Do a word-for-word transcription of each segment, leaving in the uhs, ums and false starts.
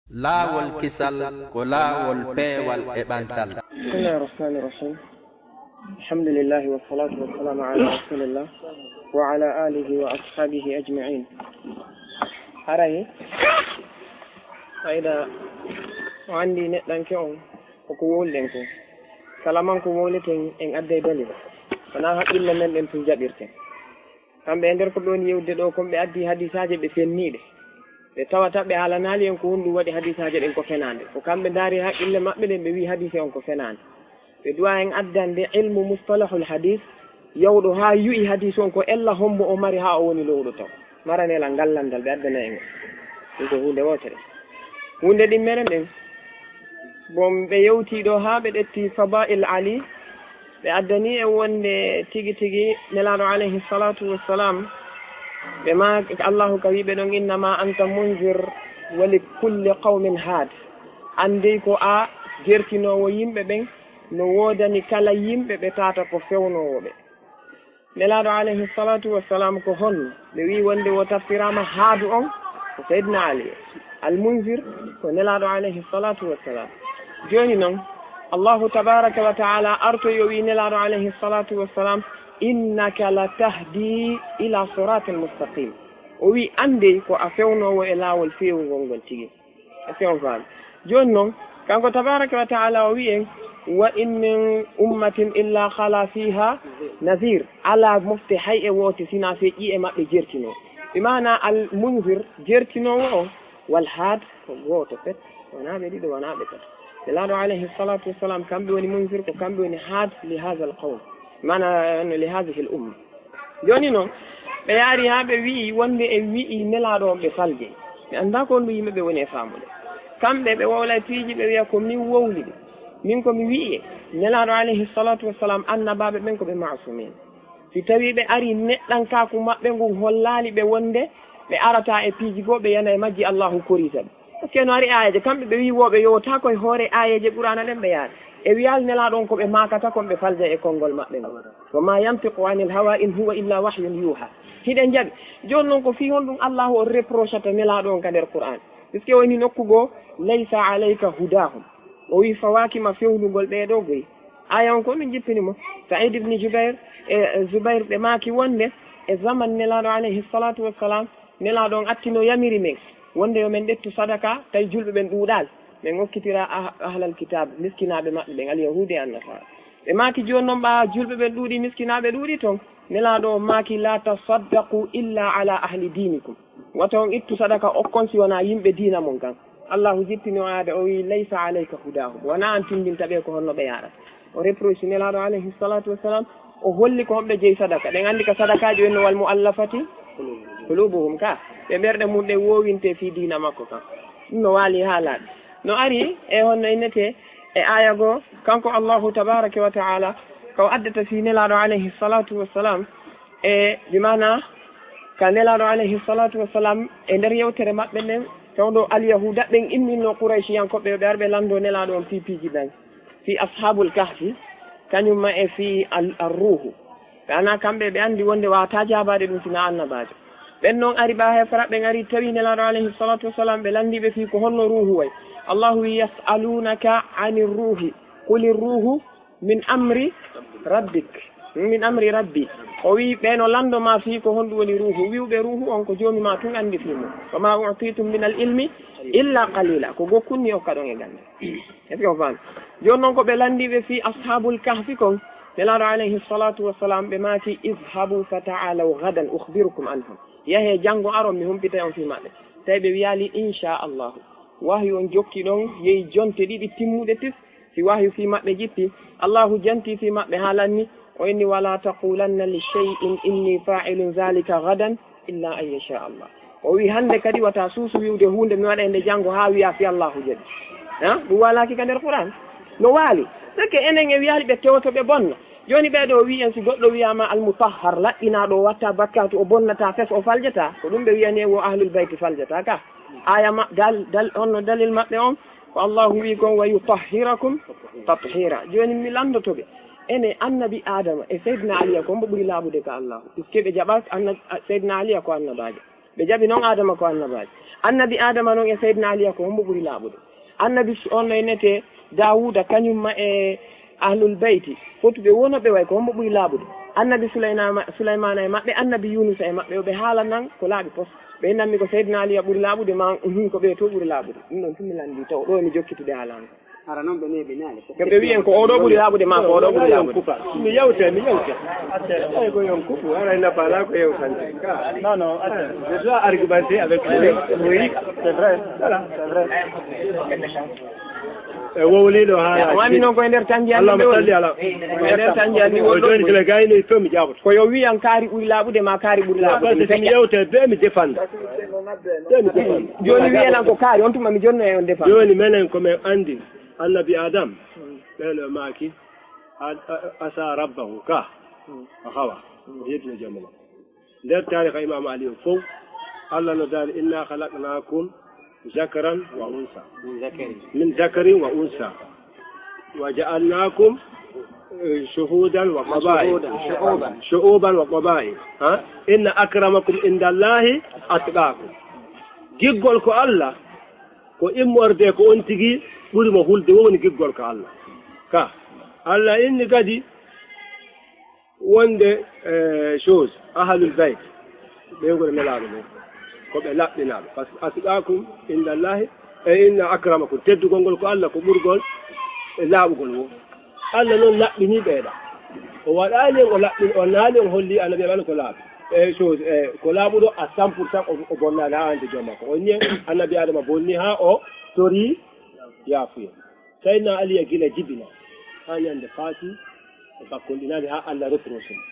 Laawol kisal ko laawol peewal e ɓantal. بسم الله الرحمن الرحيم. الحمد لله والصلاة والسلام على رسول الله وعلى آله وأصحابه أجمعين. Haray, fayda o anndi neɗɗanke on ko ko wowluɗen ko. Kala man ko wowleten en adday dalil. Wonaa haqqille men ɗen tun jaɓirten. Kamɓe e nder ko ɓe woni yewtude ɗoo kon, ɓe addi hadisaaje ɓe fenniiɗe. Ɓe tawata ɓe haalanaali en ko honɗum waɗi hadisaaje ɗen ko fenaande. Ko kamɓe ndaari haqqille maɓɓe ɗen, ɓe wi'i hadise on ko fenaande. Ɓe duwa en addande ilmu mustalahul hadis, yawɗo haa yu'i hadis on ko ella hombo o mari haa o woni lowɗo taw. Maranela ngal landal ɓe addana en. Ɗum ko huunde wootere. Huunde ɗimmere nden. Bon, ɓe yewtii ɗoo haa ɓe ƴetti Fadaa'il Ali, ɓe addanii en wonde tigi tigi Nelaaɗo alayhi salaatu wassalaam, ɓe ma Allahu ka wi'i ɓe ɗon, "Innama anta munzir wa li kulli qawmin haad." An dey ko a jertinoowo yimɓe ɓen, no woodani kala yimɓe ɓe taata ko fewnoowo ɓe. Nelaaɗo alayhi salaatu wassalaam ko honno? Ɓe wi'i wonde wo tafsiraama haadu on ko Seydina Ali. Al Munzir ko Nelaaɗo alayhi salaatu wassalaam. Jooni non, Allahu tabaaraka wa ta'ala artoyi o wi'i Nelaaɗo alayhi salaatu wassalaam, "Innaka la tahdi ila siraatin mustaqim." O wi'i, "An dey ko a fewnoowo e laawol feewungol ngol tigi." Est-ce que on faami? Jooni non, kanko tabaaraka wa ta'ala o wi'i en, "Wa in min ummatin illa khala fiha nazir." Alaa mofte hay e woote sinaa fii ƴi'e maɓɓe jertinoo. Bi maana al munzir jertinoowo o, wal haad ko gooto pet, wonaa ɓe ɗiɗo, wonaa ɓe tato. Nelaaɗo alayhi salaatu wassalaam, kamɓe woni munzir, ko kamɓe woni haad li haadha al qawm. Maana, no, li haadhihi al umma. Jooni non, ɓe yaari haa ɓe wi'i wonde en wi'i Nelaaɗo on ɓe falje. Ɓe anndaa ko honɗum yimɓe ɓe woni e faamude. Kamɓe ɓe wowlay piiji, ɓe wi'a ko min wowli ɗi. Min ko mi wi'i e Nelaaɗo alayhi salaatu wassalaam, annabaaɓe ɓen ko ɓe ma'suumiin. Si tawii ɓe arii neɗɗankaaku maɓɓe ngun hollaali ɓe wonde ɓe arataa e piiji goo, ɓe yana e majji, Allaahu korisa ɓe. Parce que no ari aayeeje, kamɓe ɓe wi'i wo ɓe yowotaako e hoore aayeeje Qur'aana ɗen ɓe yaari. E wi'al Nelaaɗo on ko ɓe maakata kon ɓe falja e konngol maɓɓe ngol. "Wa ma yantiqu anil hawa in huwa illa wahyun yuha." Hiɗen jaɓi. Jooni non ko fii honɗum Allaahu on reprochata Nelaaɗo on ka nder Qur'aan? Puisque woni nokku goo, "Laysa alayka hudahum." O wi'i fawaaki ma fewndugol ɓee ɗoo goy. Aaya on ko min jippini mo. Sa'id ibn Jubair e, e Zubair ɓe maaki wonde e zaman Nelaaɗo alayhi salaatu wassalaam, Nelaaɗo on attino yamiri men wonde yo men ƴettu sadaka, tawi julɓe ɓen ɗuuɗaali. Men okkitira ah-, ahlal kitaab, miskinaaɓe maɓɓe ɓen, al yahuudi e annasaara. Ɓe maaki jooni non ɓaa julɓe ɓen ɗuuɗi, miskinaaɓe ɗuuɗi ton. Nelaaɗo on maaki, "La tasaddaqu illa ala ahli diinikum." Wata on ittu sadaka okkon si wonaa yimɓe diina mon kan. Allaahu jippini o aaya o wi'i, "Laysa alayka hudaahum." Wonaa an tinndinta ɓe ko honno ɓe yaarata. O reproche Nelaaɗo alayhi salaatu wassalaam, o holli ko honɓe jeyi sadaka. Ɗen anndi ka sadakaaji ɓen no wal mu'allafati qulubuhum ka. Ɓe ɓerɗe mum ɗen woowinte fii diina makko kan. Ɗum no waali haa laaɓi. No ari e honno innete e aaya goo, kanko Allaahu tabaaraka wa ta'aala, ka o addata fii Nelaaɗo alayhi salaatu wassalaam, e bi maana ka Nelaaɗo alayhi salaatu wassalaam e nder yewtere maɓɓe nden, tawɗo Alyahuuda ɓen imminno Qurayshiyankooɓe yo ɓe ar ɓe lanndo Nelaaɗo on fii piiji ɗin, fii Ashaabul Kahfi, kañum ma e fii al-, Ar-Ruuhu. Ɓe ana kamɓe ɓe anndi wonde waawataa jaabaade ɗum sinaa annabaajo. Ɓen non ari ɓaa heefara ɓen ari tawi Nelaaɗo alayhi salaatu wassalaam ɓe lanndii ɓe fii ko honno ruuhu wayi. Allaahu wi'i, "Yas'aluunaka anir ruuhi, qulir ruuhu min amri rabbik, min amri rabbi." O wi'i ɓe no lanndo maa fii ko honɗum woni ruuhu. Wi'u ɓe ruuhu on ko Joomi maa tun anndi fii mum. "Wa maa u'tiitum minal ilmi illa qaliila." Ko gokkun mi okka ɗon e gannde. Est-ce que on faami? Jooni non ko ɓe lanndii ɓe fii Ashaabul Kahfi kon, Nelaaɗo alayhi salaatu wassalaam ɓe maaki, "Idhabu fa ta'aalaw ghadan ukhbirukum anhum." Yahee janngo aron mi humpitay on fii maɓɓe. Tawi ɓe wi'aali, "Inshaa Allaahu." Wahyu on jokki ɗon, yehi jonte ɗiɗi timmuɗe tis, si wahyu fii maɓɓe jippi, Allaahu janti fii maɓɓe haa lanni, o inni, "Wa laa taquulanna li shay'in inni faa'ilun dhaalika ghadan illa an yashaa Allah." O wi'i, "Hannde kadi wata suusu wi'ude huunde mi waɗay nde janngo haa wi'aa si Allaahu jaɓi." Ha? Ɗum waalaaki ka nder Qur'aan? No waali. Seke enen e wi'aali ɓe tewoto ɓe bonna. Jooni ɓee ɗoo wi'i en si goɗɗo wi'aama al-mutahhar, laɓɓinaaɗo, o watta bakkaatu, o bonnataa fes, o faljataa. Ko ɗum ɓe wi'ani en wo ahlul bayti faljataa ka. Aaya ma-, dal-, dal-, honno dalil maɓɓe on? Ko Allaahu wi'i kon, "Wa yutahhirakum tathiira." Jooni mi lanndoto ɓe. Ene annabi Aadama e Seydina Aliya, ko hombo ɓuri laaɓude ka Allaahu? Puisque ɓe jaɓaaki anna-, a-, Seydina Aliya ko annabaajo. Ɓe jaɓi noon Aadama ko annabaajo. Annabi Aadama noon e Seydina Aliya ko hombo ɓuri laaɓude? Annabi su-, on no innetee Daawuda, kañum ma e Ahlul Beyti, fotuɓe woo no ɓe wayi, ko hombo ɓuri laaɓude? Annabi Sulaynaama-, Sulaymaana e maɓɓe, Annabi Yuunusa e maɓɓe, yo ɓe haala nan ko laaɓi pos. Ɓe innanmi ko Seydina Aliya ɓuri laaɓude, ma, mhm, ko ɓee to ɓuri laaɓude. Ɗum ɗon tun mi lanndii taw, ɗo e mi jokkitude haala an. Hara noon ɓe neeɓinaali. Ko ɓe wiyen ko oɗo ɓuri laaɓude ma ko oɗo ɓuri laaɓude. Mi yewte, mi yewte. Eyi, ko yon kufu, hara ina faala ko yewtande. Ka. Non, non, attends. Je dois argumenter avec lui. Oui, c'est vrai. Voilà, c'est vrai. E wowliiɗo haala. Wani noon ko e nder tanji an. Allahumma salli ala. E nder tanji an ni. O won jooni ɗo sila gayni to mi jaɓoto. Ko yo wiyan kaari ɓuri laaɓude ma kaari ɓuri laaɓude. Parce que mi yewte be mi defanda. Be mi defanda. Jooni wiyen an ko kaari, on tuma mi jonno e on defanda. Jooni menen ko men anndi. Annabi Adam, ɓeɗo maaki, a-, a-, asa rabbahu ka, o hawa, o yeddino Joomi makko. Nder taariha Imam Ali o fow, Allah no daali, "Inna khalaqnakum zakaran wa unsa." Min zakarin. Min zakarin wa unsa. Wa ja'alnakum, eh, shuhudan wa qaba'il. Shuhudan. Shu'uban wa qaba'il. Ha? Inna akramakum indallahi atqakum. Giggol ko Allah, ko immorde ko on tigi ɓuri mo hulde, wo woni giggol ka Allah. Ka Allah inni kadi wonde, eh, chose, ahlul bayt, ɓeynguure Nelaaɗo ɓen, ko ɓe laɓɓinaaɓe. Parce que atqakum indallahi, e inna akramakum, teddugol ngol ko Allah, ko ɓurgol e laaɓugol wo. Allah noon laɓɓinii ɓeeɗa. O waɗaali en, o laɓɓini, o naali en, holli annabi Adama ko laaɓi. E chose, e ko laaɓuɗo à cent pour cent, o, o bonnaali haa hannde joom makko. O inni en, annabi Adama bonni haa o torii yaafuyee. Seydina Aliya gila jibina haa ñande faati, o bakkonɗinaali haa Allah reproche mo.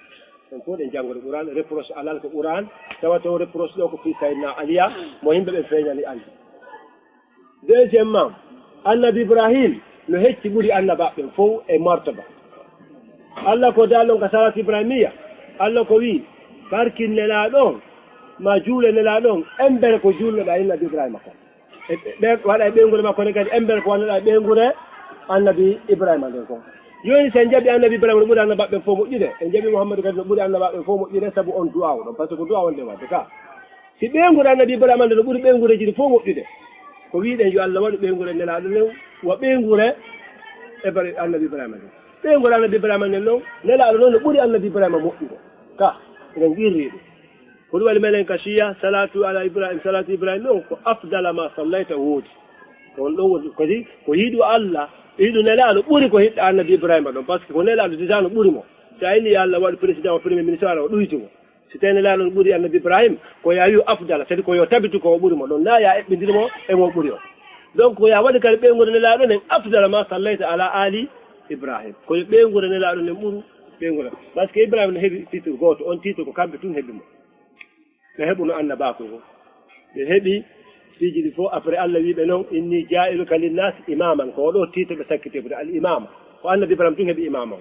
En fof ɗen janngude Qur'an, reproche alal ko Qur'an, tawa taw reproche ɗo ko fii Seydina Aliya, mo yimɓe ɓen feeñani anndi. Deuxièmement, Annabi Ibrahim no hecci ɓuri annabaaɓe ɓen fow e martaba. Allah ko daali on ka Salatu Ibrahimiya, Allah ko wi'i, "Barkin Nelaaɗo on, ma juule Nelaaɗo on, embere ko juulnoɗaa e Annabi Ibrahima kon." E ɓe, ɓe waɗa e ɓeynguure makko nden kadi, embere ko wannoɗaa e ɓeynguure Annabi Ibrahima nden kon. Jooni, si en jaɓi Annabi Ibrahima no ɓuri annabaaɓe ɓen fow moƴƴude, en jaɓi Muhammadu kadi no ɓuri annabaaɓe ɓen fow moƴƴude, sabu on du'aawu ɗon, parce que ko du'aawu on nde waɗde ka. Si ɓeynguure Annabi Ibrahima nden no ɓuri ɓeynguureeji ɗin fow moƴƴude, ko wi'uɗen yo Allah waɗu ɓeynguure Nelaaɗo nden wa ɓeynguure Ibra-, Annabi Ibrahima nden. Ɓeynguure Annabi Ibrahima nden non, Nelaaɗo non no ɓuri Annabi Ibrahima moƴƴude. Ka, eɗen qirri ɗum. Ko ɗum waɗi menen ka Shiya, salatu ala Ibrahim, salatu Ibrahim non ko afdala ma sallayta woodi. Ko on ɗon woni, kadi ko yiɗu Allah, yiɗu Nelaaɗo ɓuri ko yiɗɗa Annabi Ibrahima ɗon, parce que ko Nelaaɗo déjà no ɓuri mo. Si a inni yo Allah waɗu président o, premier ministre, o ɗoyti mo. Si tawi Nelaaɗo no ɓuri Annabi Ibrahim, ko yo a wi'u afdala, c'est-à-dire ko yo tabitu ko o ɓuri mo ɗon, na yo a eɓɓindir mo e mo o ɓuri o. Donc, ko yo a waɗu kadi ɓeynguure Nelaaɗo nden afdala ma sallayta ala ali Ibrahim. Ko yo ɓeynguure Nelaaɗo nden ɓuru ɓeynguure. Parce que Ibrahim no heɓi titre gooto, on titre ko kamɓe tun heɓi mo. Ɓe heɓuno annabaaku ngun. Ɓe heɓi piiji ɗi fof. Après, Allah wi'i ɓe non, "Inni jaa'iluka linnaasi imaaman." Ko oɗo titre ɓe sakkiti heɓude, al imaama. Ko Annabi Ibrahima tun heɓi imaama on.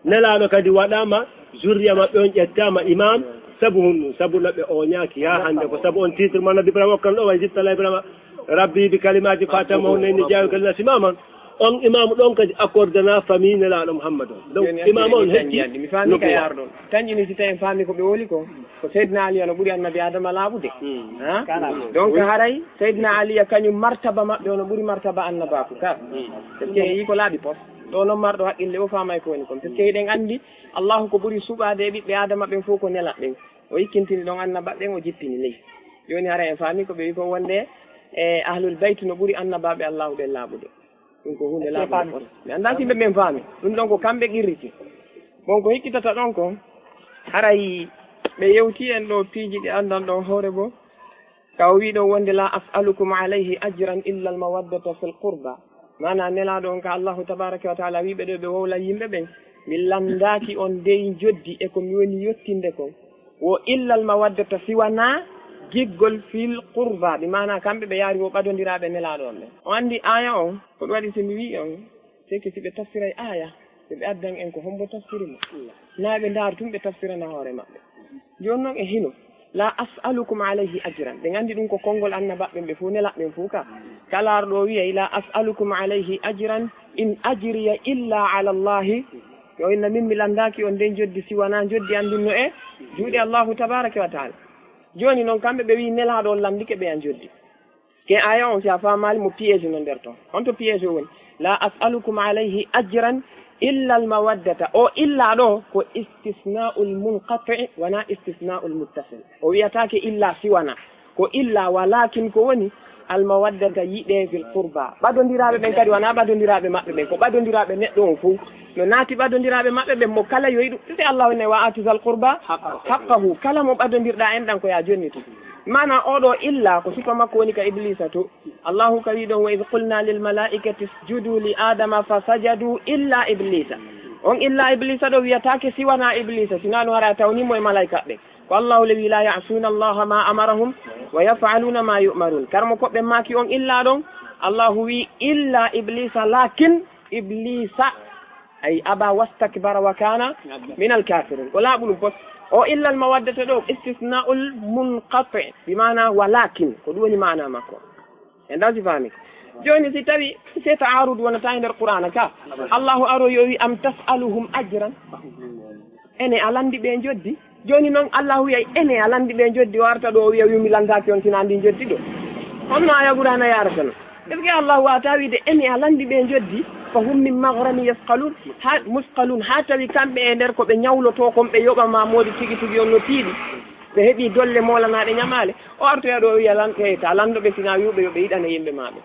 Nelaaɗo kadi waɗaama, zurriya maɓɓe on ƴettaama imaam, sabu honɗum? Sabu no ɓe ooñaaki haa hannde, ko sabu on titre mo Annabi Ibrahima okkan ɗo, "Wa iz ibtala Ibrahima Rabbi bi kalimatin fa atammahunna, inni jaa'iluka linnaasi imaaman." On imaamu ɗon kadi accordana famille Nelaaɗo Muhammad on. Donc, jooni, imaamu on hecci mi faami ka nubuwa. Yaarɗon. Tan ini si tawi en faami ko ɓe woli ko, ko Seydina Aliya no ɓuri Annabi Adama laaɓude. Hmm. Ha? Kala. Donc, haray Seydina Aliya kañum martaba maɓɓe o no ɓuri martaba annabaaku ka. Hmm. Parce que yii ko laaɓi pos. Ɗo noon marɗo haqqille o faamay ko woni kon. Parce que hiɗen anndi Allahu ko ɓuri suɓaade e ɓiɓɓe Adama ɓen fof ko nelaɓɓen. O ikkintini ɗon annabaɓɓen, o jippini ley. Jooni haray en faami ko ɓe wi ko wonde e Ahlul Bayt no ɓuri annabaaɓe Allahu ɓen laaɓude. Ɗum ko huunde laaɓunde. Mi anndaa si ɓe ɓen faami. Ɗum ɗon ko kamɓe qirriti. Bon, ko hikkitata ɗon ko, haray ɓe yewti en ɗo piiji ɗi anndan ɗon hoore goo. Ka o wi'i ɗon wonde, "La as'alukum alayhi ajran illa al mawaddata fil qurba." Maanaa Nelaaɗo on ka Allahu tabaaraka wa taala wi'i ɓe ɗo ɓe wowla yimɓe ɓen, "Mi lanndaaki on dey njoddi e ko mi woni yottinde kon." Wo illal mawaddata, si wanaa giggol fil qurba, bi maanaa kamɓe ɓe yaari wo ɓadondiraaɓe Nelaaɗo on ɓen. O anndi aaya on, ko ɗum waɗi si mi wi'i on, seke si ɓe tafsiray aaya, ɓe ɓe addan en ko hombo tafsiri mo. Naa ɓe ndaar tun ɓe tafsirana hoore maɓɓe. Jooni non e hino, "La as'alukum alayhi ajran." Ɓe nganndi ɗum ko konngol annabaaɓe ɓen ɓe fow, nelaaɓe ɓen fow ka. Kala arɗo o wi'ay, "La as'alukum alayhi ajran, in ajriya illa ala Allahi." Yo inna min mi lanndaaki on nden njoddi si wanaa njoddi anndinno e juuɗe Allahu tabaaraka wa taala. Jooni noon, kamɓe ɓe wii Nelaaɗo on lanndike ɓe a njoddi. Ke aya on, si a faamaali mo, piège no nder ton. Honto piège o woni? "La as'alukum alayhi ajran illa al mawaddata." O illa ɗo ko istisna'ul munqati, wona istisna'ul muttasil. O wiyataake illa si wona. Ko illa, walakin ko woni al mawaddata, yiɗe, fil qurba. Ɓadondiraaɓe ɓen kadi wona ɓadondiraaɓe maɓɓe ɓen, ko ɓadondiraaɓe neɗɗo on fow. No naati ɓadondiraaɓe maɓɓe ɓen, mo kala yo yiɗu. Ɗum si Allahu ne, "Wa atu zal qurba haqqahu." Kala mo ɓadondirɗa en ɗan ko ya jonni tun. Maana oɗo illa ko sifa makko woni ka Iblisa to. Allahu ka wi ɗon, "Wa idh qulna lil mala'ikati isjudu li Adama fasajadu illa Iblisa." On illa Iblisa ɗo wiyataake si wona Iblisa, si wona no hara tawni mo e malaika ɓen. Ko Allahu le wi, "La ya'suna Allaha ma amarahum wa yaf'aluna ma yu'marun." Karmo ko ɓe maaki on illa ɗon, Allahu wi, "Illa Iblisa, lakin Iblisa." Ay aba wastakbara wa kana min al kafirin. Ko laaɓu ɗum pos. O illa al mawaddata ɗo, istisna'ul munqati, bi maana walakin. Ko ɗum woni maana makko. En daw si faami. Jooni si tawi se ta'arud wonata e nder Qur'aana ka, Allahu aro yo wi, "Am tas'aluhum ajran?" Ene a lanndi ɓe njoddi? Jooni noon Allahu wiyay, "Ene a lanndi ɓe njoddi?" O arta ɗo o wiya, "Wi mi lanndaaki on, sinaa ndi njoddi ɗo." Honno aya Qur'aana yarata no? Est-ce que Allahu wata wiide, "Ene a lanndi ɓe njoddi?" "Fa hum min maghrami yasqalun." Ha, musqalun, ha tawi kamɓe e nder ko ɓe ñawlotoo kon, ɓe yoɓa ma moodi tigi tigi on no tiiɗi. Ɓe heɓi dolle moolanaaɗe ñamaale. O artoya ɗo o wiya lan-, e ta lanndo ɓe, sinaa wi'uɓe yo ɓe yiɗana yimɓe maɓɓe.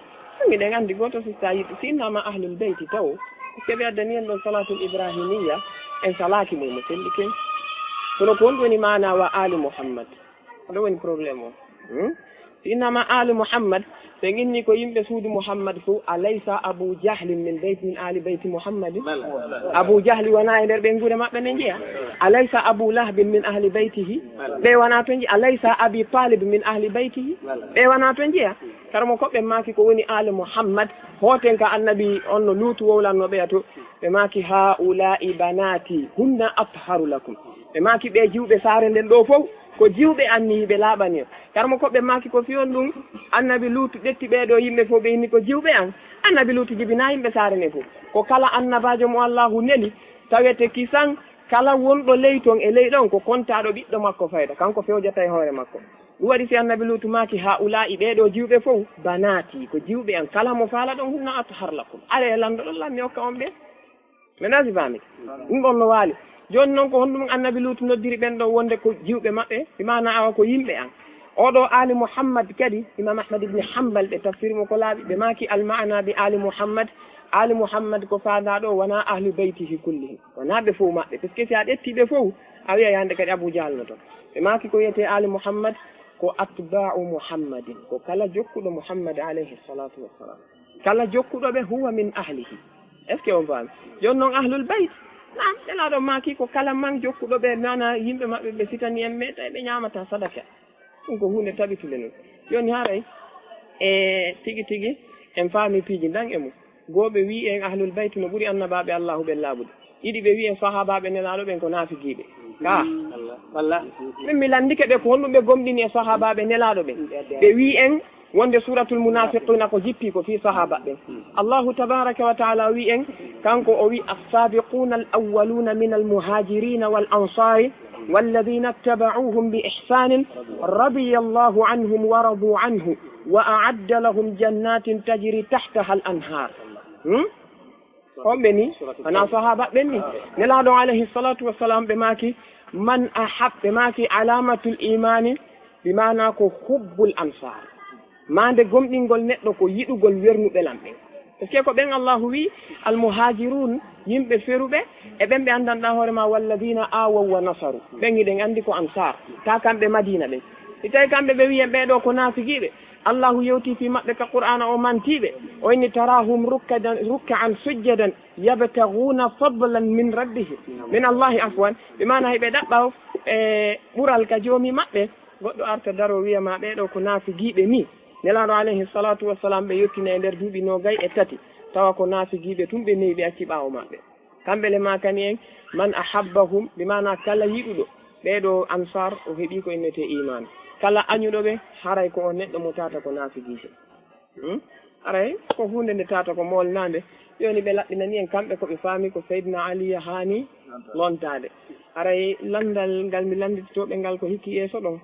Miɗen anndi gooto sista yiɗi, si innama ahlul beyti taw, puisque ɓe addani en ɗon salatul ibrahimiyya, en salaaki mo, mo selli ken. Kono ko honɗum woni maana wa ali Muhammad? Ko ɗum woni problème o. Hmm? Si innama ali Muhammad, ɓe inni ko yimɓe suudu Muhammad fof, alaysa Abu Jahlin min beyti, min ali beyti Muhammadin? Abu Jahli wona e nder ɓeynguure maɓɓe nde njeya? Alaysa Abu Lahbin min ahli beytihi? Ɓe wona to nje-, alaysa Abi Talib min ahli beytihi? Ɓe wona to njeya? Kara mo ko ɓe maaki ko woni ali Muhammad, hooten ka annabi on no Luutu wowlanno ɓeya to. Ɓe maaki, "Haula'i banati, hunna atharu lakum." Ɓe maaki, "Ɓe jiwɓe saare nden ɗo fow, ko jiwɓe an ni ɓe laaɓani on." Kara mo ko ɓe maaki ko fiyon ɗum, annabi Luutu ƴetti ɓee ɗo yimɓe fow, ɓe inni, "Ko jiwɓe an." Annabi Luutu jibina yimɓe saare nden fow. Ko kala annabaajo mo Allahu neli, tawete kisan, kala wonɗo ley ton e ley ɗon, ko kontaaɗo ɓiɗɗo makko fayda, kanko fewjata e hoore makko. Ɗum waɗi si annabi Luutu maaki, "Haula'i, ɓee ɗo jiwɓe fow, banati, ko jiwɓe an, kala mo faala ɗon, hunna athar lakum. Are e lanndo ɗon, lammi okka on ɓe." Mi nasi faami. Ɗum ɗon no waali. Jooni noon ko honɗum annabi Luutu noddiri ɓen ɗon wonde ko jiwɓe maɓɓe, bi maana awa ko yimɓe an. Oɗo ali Muhammad kadi, Imam Ahmad ibn Hanbal, ɓe tafsiri mo ko laaɓi, ɓe maaki al maana bi ali Muhammad, ali Muhammad ko faandaa ɗo wona ahli beytihi kullihim, wona ɓe fow maɓɓe, parce que si a ƴetti ɓe fow, a wiya hannde kadi Abu Jahal no ton. Ɓe maaki ko wiyetee ali Muhammad ko atba'u Muhammadin, ko kala jokkuɗo Muhammad alayhi salatu wassalam. Kala jokkuɗo ɓe, huwa min ahlihi. Est-ce que on faami? Jooni noon ahlul bayt, naam, Nelaaɗo maaki ko kala man jokkuɗo ɓe, nana yimɓe maɓɓe ɓe sitani en, mais tawi ɓe ñaamata sadaka. Ɗum ko huunde tabitunde noon. Jooni haray e tigi tigi en faami piiji ndan e mum. Goo ɓe wii en ahlul bayt no ɓuri annabaaɓe Allahu ɓen laaɓude. Ɗiɗi ɓe wii en sahaabaaɓe Nelaaɗo ɓen ko naafigiiɓe. Ka. Walla. Min mi lanndike ɓe ko honɗum ɓe gomɗini e sahaabaaɓe Nelaaɗo ɓen. Ɓe wii en wonde Suuratul Munaafiquuna ko jippi ko fii sahaaba ɓen. Allahu tabaaraka wa taala wii en, kanko o wii, "As-saabiquuna al-awwaluuna mina al-muhaajiriina wal ansaari walladiina ittaba'uuhum bi ihsaanin radiyallaahu anhum wa raduu anhu wa a'adda lahum jannaatin tajrii tahtaha al-anhaar." Hmm? Homɓe ni? Wona sahaaba ɓen ni. Nelaaɗo alayhi salatu wassalam ɓe maaki, "Man ahab-," ɓe maaki, "Alaamatul iimaani," bi maana ko hubbul ansaar. Maande gomɗingol neɗɗo ko yiɗugol wernuɓe lan ɓen. Parce que ko ɓen Allahu wi, al muhajirun, yimɓe feruɓe, e ɓen ɓe anndanɗaa hoore ma, walladina awaw wa nasaru. Ɓen hiɗen anndi ko ansaar. Ta kamɓe Madina ɓen. Si tawi kamɓe ɓe wiyen ɓee ɗoo ko naafigiiɓe, Allahu yewti fii maɓɓe ka Qur'aana o mantiiɓe. O inni, "Tarahum rukkadan, rukkaan sujjadan, yabtaguna fadlan min rabbihim." Min Allahi, afwan. Bi maana hiɓe ɗaɓɓa, e, ɓural ka Joomi maɓɓe. Goɗɗo arta daro wiya ma, "Ɓee ɗoo ko naafigiiɓe ni." Nelaaɗo alayhi salatu wassalam ɓe yottina e nder duuɓi noogay e tati. Tawa ko naafigiiɓe tun ɓe newi ɓe acci ɓaawo maɓɓe. Kamɓe le maakani en, "Man ahabbahum," bi maana kala yiɗuɗo ɓee ɗoo ansaar, o heɓi ko innetee iimaan. Kala añuɗo ɓe, haray ko on neɗɗo mo tata ko naafigiijo. Hmm? Haray ko huunde nde tata ko moolnaande. Jooni ɓe laɓɓinani en kamɓe ko ɓe faami ko Seydina Ali yahaani lontaade. Haray lanndal ngal mi lannditotoo ɓe ngal ko hikki yeeso ɗon.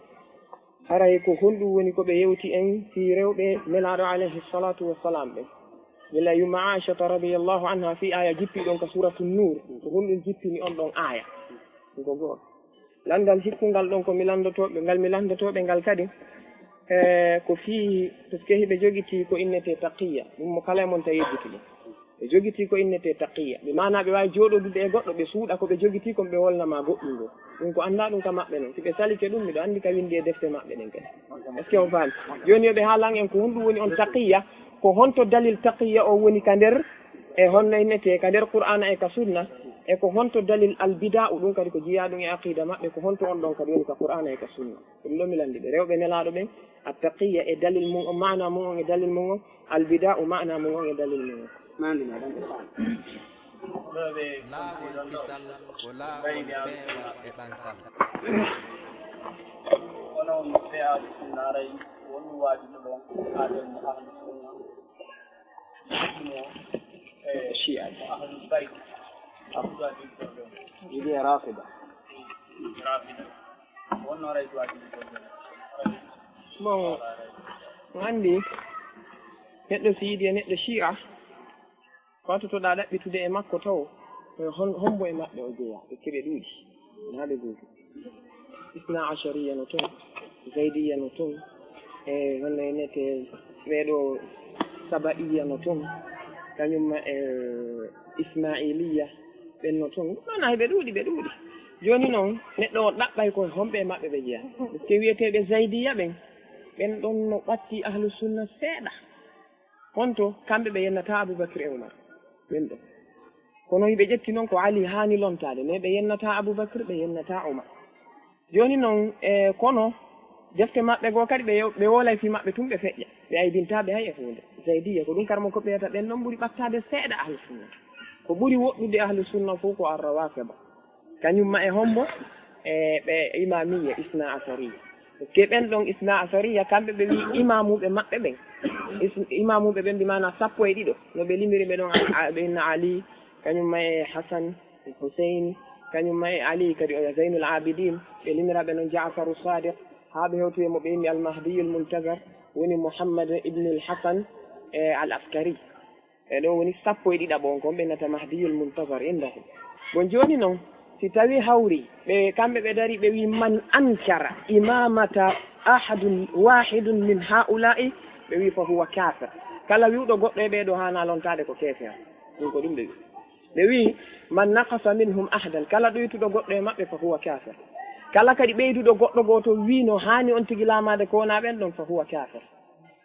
Haray ko honɗum woni ko ɓe yewti en fii rewɓe Nelaaɗo alayhi salatu wassalam ɓen? Gila yumma Aishata radiyallahu anha fii aya jippi ɗon ka suratu Nur. Ko honɗum jippini on ɗon aya? Ko go'o. Landal hikkungal ɗon ko mi landotooɓe, ngal mi landotooɓe ngal kadi, eh, ko fii, parce que hiɓe jogitii ko innetee taqiyya. Ɗum mo kala e mon tawi yejjiti ɗum. Ɓe jogitii ko innetee taqiyya. Ɓe maanaa ɓe waawi jooɗodude e goɗɗo, ɓe suuɗa ko ɓe jogitii kon, ɓe wolna ma goɗɗum ngoo. Ɗum ko anndaa ɗum ka maɓɓe non. Si ɓe salike ɗum, miɗo anndi ka winndi e defte maɓɓe ɗen kadi. Est-ce que on faami? Jooni yo ɓe haalan en ko honɗum woni on taqiyya, ko honto dalil taqiyya on woni ka nder, e honno innetee ka nder Qur'aana e ka Sunna, e ko honto dalil albida'u ɗum kadi ko jiyaa ɗum e aqida maɓɓe, ko honto on ɗon kadi woni ka Qur'aana e ka Sunna. Ɗum ɗo mi lanndi ɓe. Rewɓe Nelaaɗo ɓen, attaqiyya e dalil mum on, maana mum on e dalil mum on, albida'u maana mum on e dalil mum on. Maandi ma ɗon ɓe faami. Laawol kisal ko laawol peewal e ɓantal. Kono on ɓe ahlu sunna aray wonno waajude ɗon haa ɓe mo ahlu sunna. Mo, eh, Shia. Mo ahlu bayt. Abuda ɗin ɗon. Yiɗi e rafida. Rafida. Wonno aray waajude ɗon. Bon, on anndi neɗɗo si yiɗi e neɗɗo Shia, Fatotoɗaa ɗaɓɓitude e makko taw, e hon-, hombo e maɓɓe o jeyaa? Ɓe keɓe ɗuuɗi, naa ɓe gootu. Isna Ashariya no ton, Zaydiya no ton, e honno e nete ɓee ɗoo Saba'iya no ton, kañum ma e Ismailiya ɓen no ton. Maanaa, ɓe ɗuuɗi, ɓe ɗuuɗi. Jooni non, neɗɗo o ɗaɓɓay ko homɓe e maɓɓe ɓe jeyaa. Ɓe wiyeteeɓe Zaydiya ɓen, ɓen ɗon no ɓatti Ahlu Sunna seeɗa. Honto kamɓe ɓe yennataa Abubakr e Umar? Ɓen ɗon. Kono hiɓe ƴetti non ko Ali haani lontaade, mais ɓe yennataa Abubakr, ɓe yennataa Umar. Jooni non, e, kono defte maɓɓe goo kadi ɓe yew-, ɓe woolay fii maɓɓe tun ɓe feƴƴa. Ɓe aybintaa ɓe hay e huunde. Zaydiya, ko ɗum karmo ko ɓeyata ɓen non ɓuri ɓattaade seeɗa Ahlu Sunna. Ko ɓuri woɗɗude Ahlu Sunna fof ko Ar-Rawafida. Kañum ma e hombo? E ɓe Imamiyya, Isna Asariyya. Ke ɓen ɗon Isna Asariyya, kamɓe ɓe wi imamuɓe maɓɓe ɓen. Is-, imamuɓe ɓen, bi maana sappo e ɗiɗo. No ɓe limiri ɓe ɗon, a-, a-, ɓe inna Ali, kañum ma e Hasan, Huseyn, kañum ma e Ali kadi o Zaynul Abidin. Ɓe limira ɓe non Ja'faru Sadiq, haa ɓe hewti e mo ɓe inni Al-Mahdiyul Muntazar, woni Muhammad ibn al-Hasan, e, Al-Askari. E ɗo woni sappo e ɗiɗaɓo on, kon ɓe nata Mahdiyul Muntazar indahu. Bon, jooni non, si tawi hawri, ɓe, kamɓe ɓe dari, ɓe wi, "Man ankara imamata ahadun wahidun min haula'i," ɓe wi, "Fa huwa kafir." Kala wi'uɗo goɗɗo e ɓee ɗo haana lontaade ko keefeero. Ɗum ko ɗum ɓe wi. Ɓe wi, "Man naqasa minhum ahdan," kala ɗuytuɗo goɗɗo e maɓɓe, "Fa huwa kafir." Kala kadi ɓeyduɗo goɗɗo gooto wi no haani on tigi laamaade ko wonaa ɓen ɗon, "Fa huwa kafir."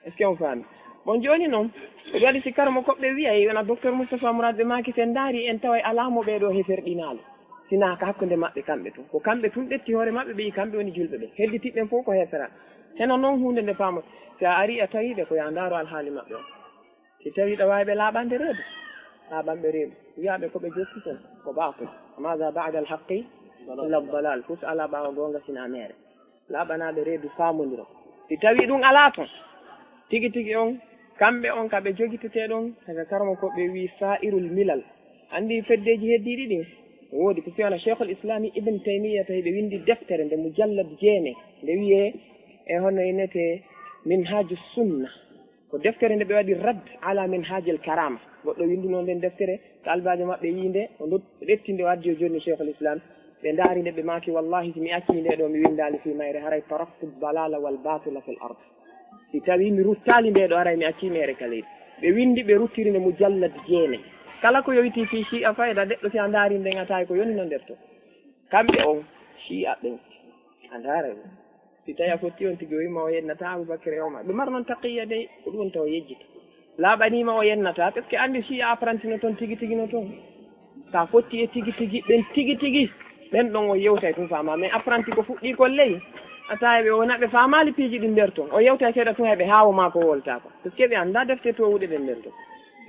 Est-ce que on faami? Bon, jooni non, ko ɗum waɗi si karmo koɓɓe wiyay, wona docteur Moustapha Mourad ɓe maaki, si en ndaari, en taway alaa mo ɓee ɗo heferɗinaali. Sinaa ka hakkunde maɓɓe kamɓe tun. Ko kamɓe tun ƴetti hoore maɓɓe, ɓe yi kamɓe woni julɓe ɓe. Hedditiɓɓe ɓen fof ko heferaaɓe. Heno non huunde nde faamo. Si a ari a tawi ɓe, ko yaa ndaaru alhaali maɓɓe on. Si tawi ɗa waawi ɓe laaɓande reedu, laaɓan ɓe reedu. Wiyaa ɓe ko ɓe jokki kon, ko baatil. Maza ba'da al-haqqi illa ad-dalal. Fus alaa ɓaawo goonga sinaa meere. Laaɓanaa ɓe reedu faamondiro. Si tawii ɗum alaa ton, tigi tigi on, kamɓe on ka ɓe jogitetee ɗon, haka karmo ko ɓe wii sa'irul milal. Anndi feddeeji heddiiɗi ɗin? Woodi, ko si wona Cheikhul Islami Ibn Taymiyya tawi ɓe winndi deftere nde mujallad jeenayi, nde wiyee e honno innetee Minhaju Sunna. Ko deftere nde ɓe waɗi radd ala Minhajil Karama. Goɗɗo winnduno nden deftere, taalibaajo maɓɓe yii nde, o ndot-, o ƴetti nde, o addi o jonni Cheikhul Islam. Ɓe ndaari nde, ɓe maaki, "Wallahi, si mi accii nde ɗo, mi winndaali fii mayre, haray taraktu dalala wal batila fil ard." Si tawii mi ruttaali nde ɗo, haray mi accii meere ka leydi. Ɓe winndi, ɓe ruttiri nde mujallad jeenayi. Kala ko yowitii fii Shi'a fayda, deɗɗo si a ndaari nden, a tawi ko yonino nder ton. Kamɓe on, Shi'a ɓen, a ndaara ɓe. Si tawi a fotti on tigi, o wima o yennata Abubakar e Omar. Ɓe mara non taqiyya dey, ko ɗum taw yejjita. Laaɓaniima o yennata, parce que anndi si a apprenti no toon tigi tigi no toon. Sa fotti e tigi tigi, ɓen tigi tigi, ɓen ɗon o yewtay tun faama. Mais apprenti ko fuɗɗii kon ley, a tawi ɓe wona ɓe faamaali piiji ɗin nder ton. O yewtay seeɗa tun hay ɓe haawo maa ko wolta ko. Parce que ɓe annda defte towuɗe ɗen nder ton.